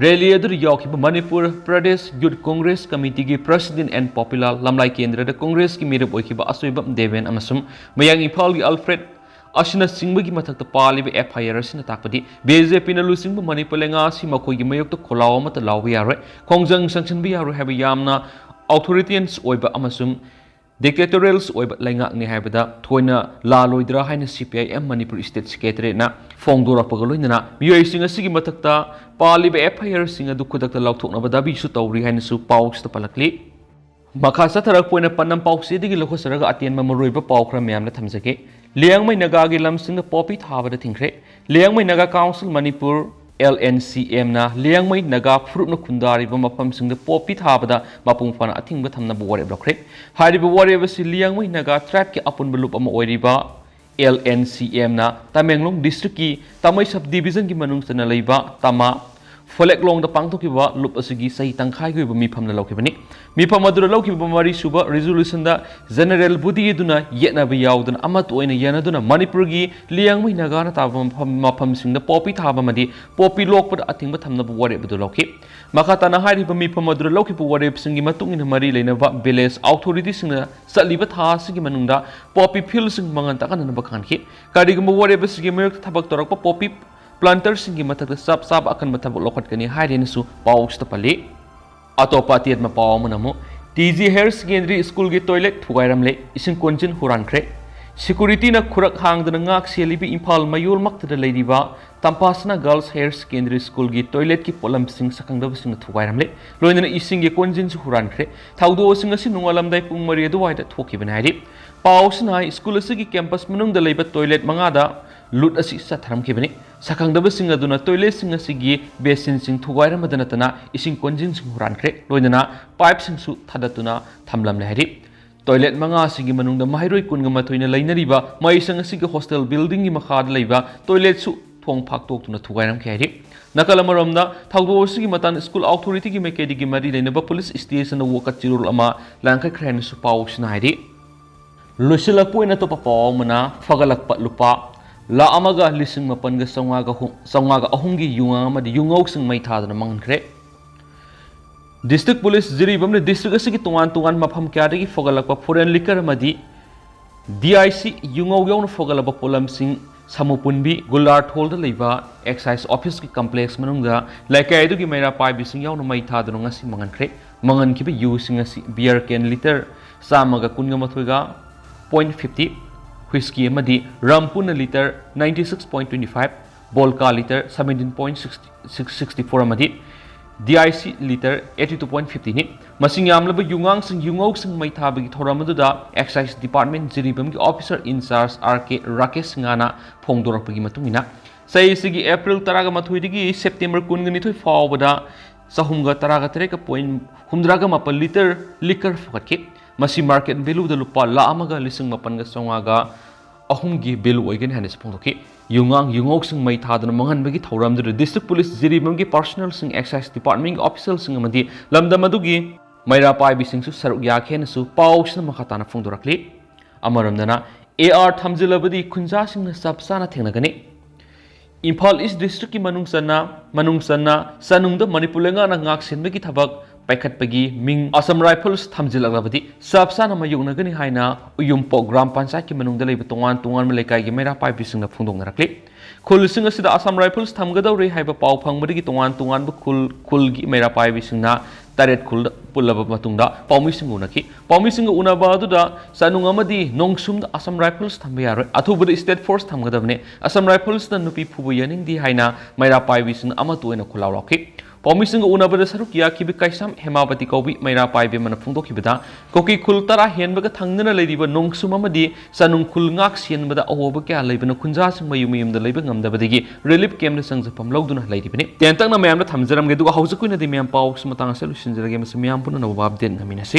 ꯔꯦꯂꯤ ꯑꯗꯨꯗ ꯌꯥꯎꯈꯤꯕ ꯃꯅꯤꯄꯨꯔ ꯄ꯭ꯔꯗꯦꯁ ꯌꯨꯠ ꯀꯣꯡꯒ꯭ꯔꯦꯁ ꯀꯃꯤꯇꯤꯒꯤ president and popular ꯂꯝꯂꯥꯏ ꯀꯦꯟꯗ꯭ꯔꯗ ꯀꯣꯡꯒ꯭ꯔꯦꯁꯀꯤ ꯃꯤꯔꯦꯞ ꯑꯣꯏꯈꯤꯕ ꯑꯁꯣꯏꯕꯝ ꯗꯦꯕꯦꯟ ꯑꯃꯁꯨꯡ ꯃꯌꯥꯡ ꯏꯝꯐꯥꯜꯒꯤ ꯑꯜꯐ꯭ꯔꯦꯗ ꯑꯁꯤꯅꯆꯤꯡꯕꯒꯤ ꯃꯊꯛꯇ ꯄꯥꯜꯂꯤꯕ F I R ꯑꯁꯤꯅ ꯇꯥꯛꯄꯗꯤ B J P ꯅ ꯂꯨꯆꯤꯡꯕ ꯃꯅꯤꯄꯨꯔ ꯂꯩꯉꯥꯛ ꯑꯁꯤ ꯃꯈꯣꯏꯒꯤ ꯃꯥꯌꯣꯛꯇ ꯈꯣꯜꯂꯥꯎ ꯑꯃꯠꯇ ꯂꯥꯎꯕ ꯌꯥꯔꯣꯏ, ꯈꯣꯡꯖꯪ ꯆꯪꯁꯤꯟꯕ ꯌꯥꯔꯣꯏ ꯍꯥꯏꯕ ꯌꯥꯝꯅ authoritarian ꯑꯣꯏꯕ ꯑꯃꯁꯨꯡ dictatorial ꯑꯣꯏꯕ ꯂꯩꯉꯥꯛꯅꯤ ꯍꯥꯏꯕꯗ ꯊꯣꯏꯅ ꯂꯥꯜꯂꯣꯏꯗ꯭ꯔꯥ ꯍꯥꯏꯅ C P I M Manipur state secretariat ꯅ ꯐꯣꯡꯗꯣꯔꯛꯄꯒ ꯂꯣꯏꯅꯅ ꯃꯤꯑꯣꯏꯁꯤꯡ ꯑꯁꯤꯒꯤ ꯃꯊꯛꯇ ꯄꯥꯜꯂꯤꯕ F I R ꯁꯤꯡ ꯑꯗꯨ ꯈꯨꯗꯛꯇ ꯂꯧꯊꯣꯛꯅꯕ ꯗꯥꯕꯤꯁꯨ ꯇꯧꯔꯤ ꯍꯥꯏꯅꯁꯨ ꯄꯥꯎꯁꯤꯗ ꯄꯜꯂꯛꯂꯤ꯫ ꯃꯈꯥ ꯆꯠꯊꯔꯛꯄ ꯑꯣꯏꯅ ꯄꯥꯟꯗꯝ ꯄꯥꯎꯆꯦꯗꯒꯤ ꯂꯧꯈꯠꯆꯔꯒ ꯑꯇꯦꯟꯕ ꯃꯔꯨꯑꯣꯏꯕ ꯄꯥꯎ ꯈꯔ ꯃꯌꯥꯝꯅ ꯊꯝꯖꯒꯦ꯫ ꯂꯤꯌꯥꯡꯃꯩ ꯅꯥꯒꯥꯒꯤ ꯂꯝꯁꯤꯡꯗ ꯄꯣꯄꯤ ꯊꯥꯕꯗ ꯊꯤꯡꯈ꯭ꯔꯦ꯫ Liangmai Naga council Manipur, L N C M ꯅ ꯂꯤꯌꯥꯡꯃꯩ ꯅꯥꯒꯥ ꯐꯨꯔꯨꯞꯅ ꯈꯨꯟꯗꯥꯔꯤꯕ ꯃꯐꯝꯁꯤꯡꯗ ꯄꯣꯄꯤ ꯊꯥꯕꯗ ꯃꯄꯨꯡ ꯐꯥꯅ ꯑꯊꯤꯡꯕ ꯊꯝꯅꯕ ꯋꯥꯔꯦꯞ ꯂꯧꯈ꯭ꯔꯦ꯫ ꯍꯥꯏꯔꯤꯕ ꯋꯥꯔꯦꯞ ꯑꯁꯤ ꯂꯤꯌꯥꯡꯃꯩ ꯅꯥꯒꯥ tribe ꯀꯤ ꯑꯄꯨꯟꯕ ꯂꯨꯞ ꯑꯃ ꯑꯣꯏꯔꯤꯕ L N C M ꯅ ꯇꯃꯦꯡꯂꯣꯡ district ꯀꯤ ꯇꯥꯃꯩ sub division ꯒꯤ ꯃꯅꯨꯡ ꯆꯟꯅ ꯂꯩꯕ ꯇꯃꯥ ꯐꯣꯂꯦꯛꯂꯣꯡꯗ ꯄꯥꯡꯊꯣꯛꯈꯤꯕ ꯂꯨꯞ ꯑꯁꯤꯒꯤ ꯆꯍꯤ ꯇꯪꯈꯥꯏꯒꯤ ꯑꯣꯏꯕ ꯃꯤꯐꯝꯅ ꯂꯧꯈꯤꯕꯅꯤ꯫ ꯃꯤꯐꯝ ꯑꯗꯨꯗ ꯂꯧꯈꯤꯕ ꯃꯔꯤꯁꯨꯕ resolution ꯗ general body ꯑꯗꯨꯅ ꯌꯦꯠꯅꯕ ꯌꯥꯎꯗꯅ ꯑꯃꯠꯇ ꯑꯣꯏꯅ ꯌꯥꯅꯗꯨꯅ ꯃꯅꯤꯄꯨꯔꯒꯤ ꯂꯤꯌꯥꯡꯃꯩ ꯅꯥꯒꯥꯅ ꯇꯥꯕ ꯃꯐꯝ, ꯃꯐꯝꯁꯤꯡꯗ ꯄꯣꯄꯤ ꯊꯥꯕ ꯑꯃꯗꯤ ꯄꯣꯄꯤ ꯂꯣꯛꯄꯗ ꯑꯊꯤꯡꯕ ꯊꯝꯅꯕ ꯋꯥꯔꯦꯞ ꯑꯗꯨ ꯂꯧꯈꯤ꯫ ꯃꯈꯥ ꯇꯥꯅ ꯍꯥꯏꯔꯤꯕ ꯃꯤꯐꯝ ꯑꯗꯨꯗ ꯂꯧꯈꯤꯕ ꯋꯥꯔꯦꯞꯁꯤꯡꯒꯤ ꯃꯇꯨꯡ ꯏꯟꯅ ꯃꯔꯤ ꯂꯩꯅꯕ village authority ꯁꯤꯡꯅ ꯆꯠꯂꯤꯕ ꯊꯥ ꯑꯁꯤꯒꯤ ꯃꯅꯨꯡꯗ ꯄꯣꯄꯤ field ꯁꯤꯡ ꯃꯉꯥꯜ ꯇꯥꯛꯍꯟꯅꯕ ꯈꯪꯍꯟꯈꯤ꯫ ꯀꯔꯤꯒꯨꯝꯕ ꯋꯥꯔꯦꯞ ꯑꯁꯤꯒꯤ ꯃꯥꯌꯣꯛꯇ ꯊꯕꯛ ꯇꯧꯔꯛꯄ ꯄꯣꯄꯤ planter ꯁꯤꯡꯒꯤ ꯃꯊꯛꯇ ꯆꯞ ꯆꯥꯕ ꯑꯀꯟꯕ ꯊꯕꯛ ꯂꯧꯈꯠꯀꯅꯤ ꯍꯥꯏꯔꯦꯅꯁꯨ ꯄꯥꯎꯁꯤꯗ ꯄꯜꯂꯤ꯫ ꯑꯇꯣꯞꯄ ꯑꯇꯦꯟꯕ ꯄꯥꯎ ꯑꯃꯅ ꯑꯃꯨꯛ T G Higher Secondary School ꯒꯤ toilet ꯊꯨꯒꯥꯏꯔꯝꯂꯦ, ꯏꯁꯤꯡ ꯀꯣꯟꯖꯤꯟ ꯍꯨꯔꯥꯟꯈ꯭ꯔꯦ꯫ ꯁꯦꯀ꯭ꯌꯨꯔꯤꯇꯤꯅ ꯈꯨꯔꯛ ꯍꯥꯡꯗꯅ ꯉꯥꯛ ꯁꯦꯜꯂꯤꯕ ꯏꯝꯐꯥꯜ ꯃꯌꯣꯜꯃꯛꯇꯗ ꯂꯩꯔꯤꯕ ꯇꯝꯄꯥꯁꯅꯥ ꯒꯔꯜꯁ ꯍꯥꯌꯔ ꯁꯦꯀꯦꯟꯗꯔꯤ ꯁ꯭ꯀꯨꯜꯒꯤ ꯇꯣꯏꯂꯦꯠꯀꯤ ꯄꯣꯠꯂꯝꯁꯤꯡ ꯁꯛꯈꯪꯗꯕꯁꯤꯡꯅ ꯊꯨꯒꯥꯏꯔꯝꯂꯦ꯫ ꯂꯣꯏꯅꯅ ꯏꯁꯤꯡꯒꯤ ꯀꯣꯟꯖꯤꯟꯁꯨ ꯍꯨꯔꯥꯟꯈ꯭ꯔꯦ꯫ ꯊꯧꯗꯣꯛꯁꯤꯡ ꯑꯁꯤ ꯅꯣꯡꯉꯥꯜꯂꯝꯗꯥꯏ ꯄꯨꯡ ꯃꯔꯤ ꯑꯗꯨꯋꯥꯏꯗ ꯊꯣꯛꯈꯤꯕꯅꯤ ꯍꯥꯏꯔꯤ꯫ ꯄꯥꯎꯁꯤꯅ ꯍꯥꯏ, ꯁ꯭ꯀꯨꯜ ꯑꯁꯤꯒꯤ ꯀꯦꯝꯄꯁ ꯃꯅꯨꯡꯗ ꯂꯩꯕ ꯇꯣꯏꯂꯦꯠ ꯃꯉꯥꯗ ꯂꯨꯠ ꯑꯁꯤ ꯆꯠꯊꯔꯝꯈꯤꯕꯅꯤ꯫ ꯁꯛꯈꯪꯗꯕꯁꯤꯡ ꯑꯗꯨꯅ ꯇꯣꯏꯂꯦꯠꯁꯤꯡ ꯑꯁꯤꯒꯤ ꯕꯦꯁꯤꯟꯁꯤꯡ ꯊꯨꯒꯥꯏꯔꯝꯕꯗ ꯅꯠꯇꯅ ꯏꯁꯤꯡ ꯀꯣꯟꯖꯤꯟꯁꯤꯡ ꯍꯨꯔꯥꯟꯈ꯭ꯔꯦ꯫ ꯂꯣꯏꯅꯅ ꯄꯥꯏꯞꯁꯤꯡꯁꯨ ꯊꯥꯗꯠꯇꯨꯅ ꯊꯝꯂꯝꯂꯦ ꯍꯥꯏꯔꯤ꯫ ꯇꯣꯏꯂꯦꯠ ꯃꯉꯥ ꯑꯁꯤꯒꯤ ꯃꯅꯨꯡꯗ ꯃꯍꯩꯔꯣꯏ ꯀꯨꯟꯒ ꯃꯥꯊꯣꯏꯅ ꯂꯩꯅꯔꯤꯕ ꯃꯍꯩꯁꯪ ꯑꯁꯤꯒꯤ ꯍꯣꯁꯇꯦꯜ ꯕꯤꯜꯗꯤꯡꯒꯤ ꯃꯈꯥꯗ ꯂꯩꯕ ꯇꯣꯏꯂꯦꯠꯁꯨ ꯊꯣꯡ ꯐꯥꯛꯇꯣꯛꯇꯨꯅ ꯊꯨꯒꯥꯏꯔꯝꯈꯤ ꯍꯥꯏꯔꯤ꯫ ꯅꯥꯀꯜ ꯑꯃꯔꯣꯝꯗ, ꯊꯧꯗꯣꯛ ꯑꯁꯤꯒꯤ ꯃꯇꯥꯡꯗ ꯁ꯭ꯀꯨꯜ ꯑꯣꯊꯣꯔꯤꯇꯤꯒꯤ ꯃꯥꯏꯀꯩꯗꯒꯤ ꯃꯔꯤ ꯂꯩꯅꯕ ꯄꯨꯂꯤꯁ ꯁ꯭ꯇꯦꯁꯟꯗ ꯋꯥꯀꯠ ꯆꯤꯔꯣꯜ ꯑꯃ ꯂꯥꯡꯈꯠꯈ꯭ꯔꯦ ꯍꯥꯏꯅꯁꯨ ꯄꯥꯎꯁꯤꯅ ꯍꯥꯏꯔꯤ꯫ ꯂꯣꯏꯁꯤꯜꯂꯛꯄ ꯑꯣꯏꯅ ꯑꯇꯣꯞꯄ ꯄꯥꯎ ꯑꯃꯅ, ꯐꯒꯠꯂꯛꯄ ꯂꯨꯄꯥ ꯂꯥꯈ ꯑꯃꯒ ꯂꯤꯁꯤꯡ ꯃꯥꯄꯟꯒ ꯆꯥꯝꯃꯉꯥꯒ ꯍꯨꯝ-, ꯆꯥꯝꯃꯉꯥꯒ ꯑꯍꯨꯝꯒꯤ ꯌꯨꯉꯥꯡ ꯑꯃꯗꯤ ꯌꯨꯉꯧꯁꯤꯡ ꯃꯩ ꯊꯥꯗꯨꯅ ꯃꯥꯡꯍꯟꯈ꯭ꯔꯦ꯫ ꯗꯤꯁꯇ꯭ꯔꯤꯛ ꯄꯨꯂꯤꯁ ꯖꯤꯔꯤꯕꯥꯝꯅ ꯗꯤꯁꯇ꯭ꯔꯤꯛ ꯑꯁꯤꯒꯤ ꯇꯣꯉꯥꯟ ꯇꯣꯉꯥꯟꯕ ꯃꯐꯝ ꯀꯌꯥꯗꯒꯤ ꯐꯒꯠꯂꯛꯄ ꯐꯣꯔꯦꯟ ꯂꯤꯀꯔ ꯑꯃꯗꯤ ꯗꯤ ꯑꯥꯏ ꯁꯤ ꯌꯨꯉꯧ ꯌꯥꯎꯅ ꯐꯒꯠꯂꯛꯄ ꯄꯣꯠꯂꯝꯁꯤꯡ ꯁꯃꯨꯄꯨꯟꯕꯤ ꯒꯨꯂꯥꯔꯊꯣꯜꯗ ꯂꯩꯕ ꯑꯦꯛꯁꯥꯏꯁ ꯑꯣꯐꯤꯁꯀꯤ ꯀꯝꯄ꯭ꯂꯦꯛꯁ ꯃꯅꯨꯡꯗ ꯂꯩꯀꯥꯏ ꯑꯗꯨꯒꯤ ꯃꯩꯔꯥ ꯄꯥꯏꯕꯤꯁꯤꯡ ꯌꯥꯎꯅ ꯃꯩ ꯊꯥꯗꯨꯅ ꯉꯁꯤ ꯃꯥꯡꯍꯟꯈ꯭ꯔꯦ꯫ ꯃꯥꯡꯍꯟꯈꯤꯕ ꯌꯨꯁꯤꯡ ꯑꯁꯤ ꯕꯤꯌꯔ ꯀꯦꯟ ꯂꯤꯇꯔ ꯆꯥꯝꯃꯒ ꯀꯨꯟꯒ ꯃꯥꯊꯣꯏꯒ point fifty, ꯍꯨꯏꯁꯀꯤ ꯑꯃꯗꯤ ꯔꯝ ꯄꯨꯟꯅ litre ninety six point twenty five, ꯕꯣꯜꯀꯥ litre seventeen point six six six four ꯑꯃꯗꯤ D I C litre eighty two point fifty ꯅꯤ꯫ ꯃꯁꯤꯡ ꯌꯥꯝꯂꯕ ꯌꯨꯉꯥꯡꯁꯤꯡ, ꯌꯨꯉꯧꯁꯤꯡ ꯃꯩ ꯊꯥꯕꯒꯤ ꯊꯧꯔꯝ ꯑꯗꯨꯗ ꯑꯦꯛꯁꯥꯏꯁ ꯗꯤꯄꯥꯔꯠꯃꯦꯟ ꯖꯤꯔꯤꯕꯥꯝꯒꯤ officer in-charge R K Rakesh ꯁꯤꯡꯍꯅ ꯐꯣꯡꯗꯣꯔꯛꯄꯒꯤ ꯃꯇꯨꯡ ꯏꯟꯅ, ꯆꯍꯤ ꯑꯁꯤꯒꯤ ꯑꯦꯄ꯭ꯔꯤꯜ ꯇꯔꯥꯒ ꯃꯥꯊꯣꯏꯗꯒꯤ ꯁꯦꯞꯇꯦꯝꯕꯔ ꯀꯨꯟꯒ ꯅꯤꯊꯣꯏ ꯐꯥꯎꯕꯗ ꯆꯍꯨꯝꯒ ꯇꯔꯥꯒ ꯇꯔꯦꯠꯀ point ꯍꯨꯝꯗ꯭ꯔꯥꯒ ꯃꯥꯄꯟ ꯂꯤꯇꯔ ꯂꯤꯀꯔ ꯐꯒꯠꯈꯤ꯫ ꯃꯁꯤ ꯃꯥꯔꯀꯦꯠ ꯚꯦꯂꯨꯗ ꯂꯨꯄꯥ ꯂꯥꯈ ꯑꯃꯒ ꯂꯤꯁꯤꯡ ꯃꯥꯄꯟꯒ ꯆꯥꯝꯃꯉꯥꯒ ꯑꯍꯨꯝꯒꯤ ꯚꯦꯂꯨ ꯑꯣꯏꯒꯅꯤ ꯍꯥꯏꯅꯁꯨ ꯐꯣꯡꯗꯣꯛꯈꯤ꯫ ꯌꯨꯉꯥꯡ ꯌꯨꯉꯧꯁꯤꯡ ꯃꯩ ꯊꯥꯗꯨꯅ ꯃꯥꯡꯍꯟꯕꯒꯤ ꯊꯧꯔꯝꯗꯨꯗ ꯗꯤꯁꯇ꯭ꯔꯤꯛ ꯄꯨꯂꯤꯁ ꯖꯤꯔꯤꯕꯥꯝꯒꯤ ꯄꯥꯔꯁꯣꯅꯦꯜꯁꯤꯡ, ꯑꯦꯛꯁꯥꯏꯁ ꯗꯤꯄꯥꯔꯠꯃꯦꯟꯒꯤ ꯑꯣꯐꯤꯁꯤꯌꯦꯜꯁꯤꯡ ꯑꯃꯗꯤ ꯂꯝꯗꯝ ꯑꯗꯨꯒꯤ ꯃꯩꯔꯥ ꯄꯥꯏꯕꯤꯁꯤꯡꯁꯨ ꯁꯔꯨꯛ ꯌꯥꯈꯤ ꯍꯥꯏꯅꯁꯨ ꯄꯥꯎꯁꯤꯅ ꯃꯈꯥ ꯇꯥꯅ ꯐꯣꯡꯗꯣꯔꯛꯂꯤ꯫ ꯑꯃꯔꯣꯝꯗꯅ, ꯑꯦ ꯑꯥꯔ ꯊꯝꯖꯤꯜꯂꯕꯗꯤ ꯈꯨꯟꯖꯥꯁꯤꯡꯅ ꯆꯞ ꯆꯥꯅ ꯊꯦꯡꯅꯒꯅꯤ꯫ ꯏꯝꯐꯥꯜ ꯏꯁ ꯗꯤꯁꯇ꯭ꯔꯤꯛꯀꯤ ꯃꯅꯨꯡ ꯆꯟꯅ, ꯃꯅꯨꯡ ꯆꯟꯅ ꯆꯅꯨꯡꯗ ꯃꯅꯤꯄꯨꯔ ꯂꯩꯉꯥꯛꯅ ꯉꯥꯛ ꯁꯦꯟꯕꯒꯤ ꯊꯕꯛ ꯄꯥꯏꯈꯠꯄꯒꯤ ꯃꯤꯡ ꯑꯁꯥꯝ ꯔꯥꯏꯐꯜꯁ ꯊꯝꯖꯤꯜꯂꯛꯂꯕꯗꯤ ꯆꯞ ꯆꯥꯅ ꯃꯥꯌꯣꯛꯅꯒꯅꯤ ꯍꯥꯏꯅ ꯎꯌꯨꯝꯄꯣꯛ ꯒ꯭ꯔꯥꯝ ꯄꯟꯆꯥꯌꯠꯀꯤ ꯃꯅꯨꯡꯗ ꯂꯩꯕ ꯇꯣꯉꯥꯟ ꯇꯣꯉꯥꯟꯕ ꯂꯩꯀꯥꯏꯒꯤ ꯃꯩꯔꯥ ꯄꯥꯏꯕꯤꯁꯤꯡꯅ ꯐꯣꯡꯗꯣꯛꯅꯔꯛꯂꯤ꯫ ꯈꯨꯜꯁꯤꯡ ꯑꯁꯤꯗ ꯑꯁꯥꯝ ꯔꯥꯏꯐꯜꯁ ꯊꯝꯒꯗꯧꯔꯦ ꯍꯥꯏꯕ ꯄꯥꯎ ꯐꯪꯕꯗꯒꯤ ꯇꯣꯉꯥꯟ ꯇꯣꯉꯥꯟꯕ ꯈꯨꯜ, ꯈꯨꯜꯒꯤ ꯃꯩꯔꯥ ꯄꯥꯏꯕꯤꯁꯤꯡꯅ ꯇꯔꯦꯠ ꯈꯨꯜꯗ ꯄꯨꯜꯂꯕ ꯃꯇꯨꯡꯗ ꯄꯥꯎꯃꯤꯁꯤꯡꯒ ꯎꯅꯈꯤ꯫ ꯄꯥꯎꯃꯤꯁꯤꯡꯒ ꯎꯅꯕ ꯑꯗꯨꯗ ꯆꯅꯨꯡ ꯑꯃꯗꯤ ꯅꯣꯡꯁꯨꯝꯗ Assam Rifles ꯊꯝꯕ ꯌꯥꯔꯣꯏ, ꯑꯊꯨꯕꯗ State Force ꯊꯝꯒꯗꯕꯅꯤ, Assam Riflesꯅ ꯅꯨꯄꯤ ꯐꯨꯕ ꯌꯥꯅꯤꯡꯗꯦ ꯍꯥꯏꯅ ꯃꯩꯔꯥ ꯄꯥꯏꯕꯤꯁꯤꯡꯅ ꯑꯃꯠꯇ ꯑꯣꯏꯅ ꯈꯨꯜꯂꯥꯎ ꯂꯥꯎꯈꯤ꯫ ꯄꯥꯎꯃꯤꯁꯤꯡꯒ ꯎꯅꯕꯗ ꯁꯔꯨꯛ ꯌꯥꯈꯤꯕ ꯀꯩꯁꯥꯝ ꯍꯦꯃꯥꯕꯇꯤ ꯀꯧꯕꯤ ꯃꯩꯔꯥ ꯄꯥꯏꯕꯤ ꯑꯃꯅ ꯐꯣꯡꯗꯣꯛꯈꯤꯕꯗ, ꯀꯨꯀꯤ ꯈꯨꯜ ꯇꯔꯥ ꯍꯦꯟꯕꯒ ꯊꯪꯅꯅ ꯂꯩꯔꯤꯕ ꯅꯣꯡꯁꯨꯝ ꯑꯃꯗꯤ ꯆꯅꯨꯡ ꯈꯨꯜ ꯉꯥꯛ ꯁꯦꯟꯕꯗ ꯑꯑꯣꯕ ꯀꯌꯥ ꯂꯩꯕꯅ ꯈꯨꯟꯖꯥꯁꯤꯡ ꯃꯌꯨꯝ ꯃꯌꯨꯝꯗ ꯂꯩꯕ ꯉꯝꯗꯕꯗꯒꯤ relief campꯇ ꯆꯪꯖꯐꯝ ꯂꯧꯗꯨꯅ ꯂꯩꯔꯤꯕꯅꯤ꯫ ꯇꯦꯟꯇꯛꯅ ꯃꯌꯥꯝꯗ ꯊꯝꯖꯔꯝꯒꯦ, ꯑꯗꯨꯒ ꯍꯧꯖꯤꯛꯀꯤ ꯑꯣꯏꯅꯗꯤ ꯃꯌꯥꯝ ꯄꯥꯎꯁꯤ ꯃꯇꯥꯡ ꯑꯁꯤꯗ ꯂꯣꯏꯁꯤꯟꯖꯔꯒꯦ꯫ ꯃꯁꯤ ꯃꯌꯥꯝ ꯄꯨꯝꯅꯃꯛ update ꯉꯝꯃꯤꯟꯅꯁꯤ꯫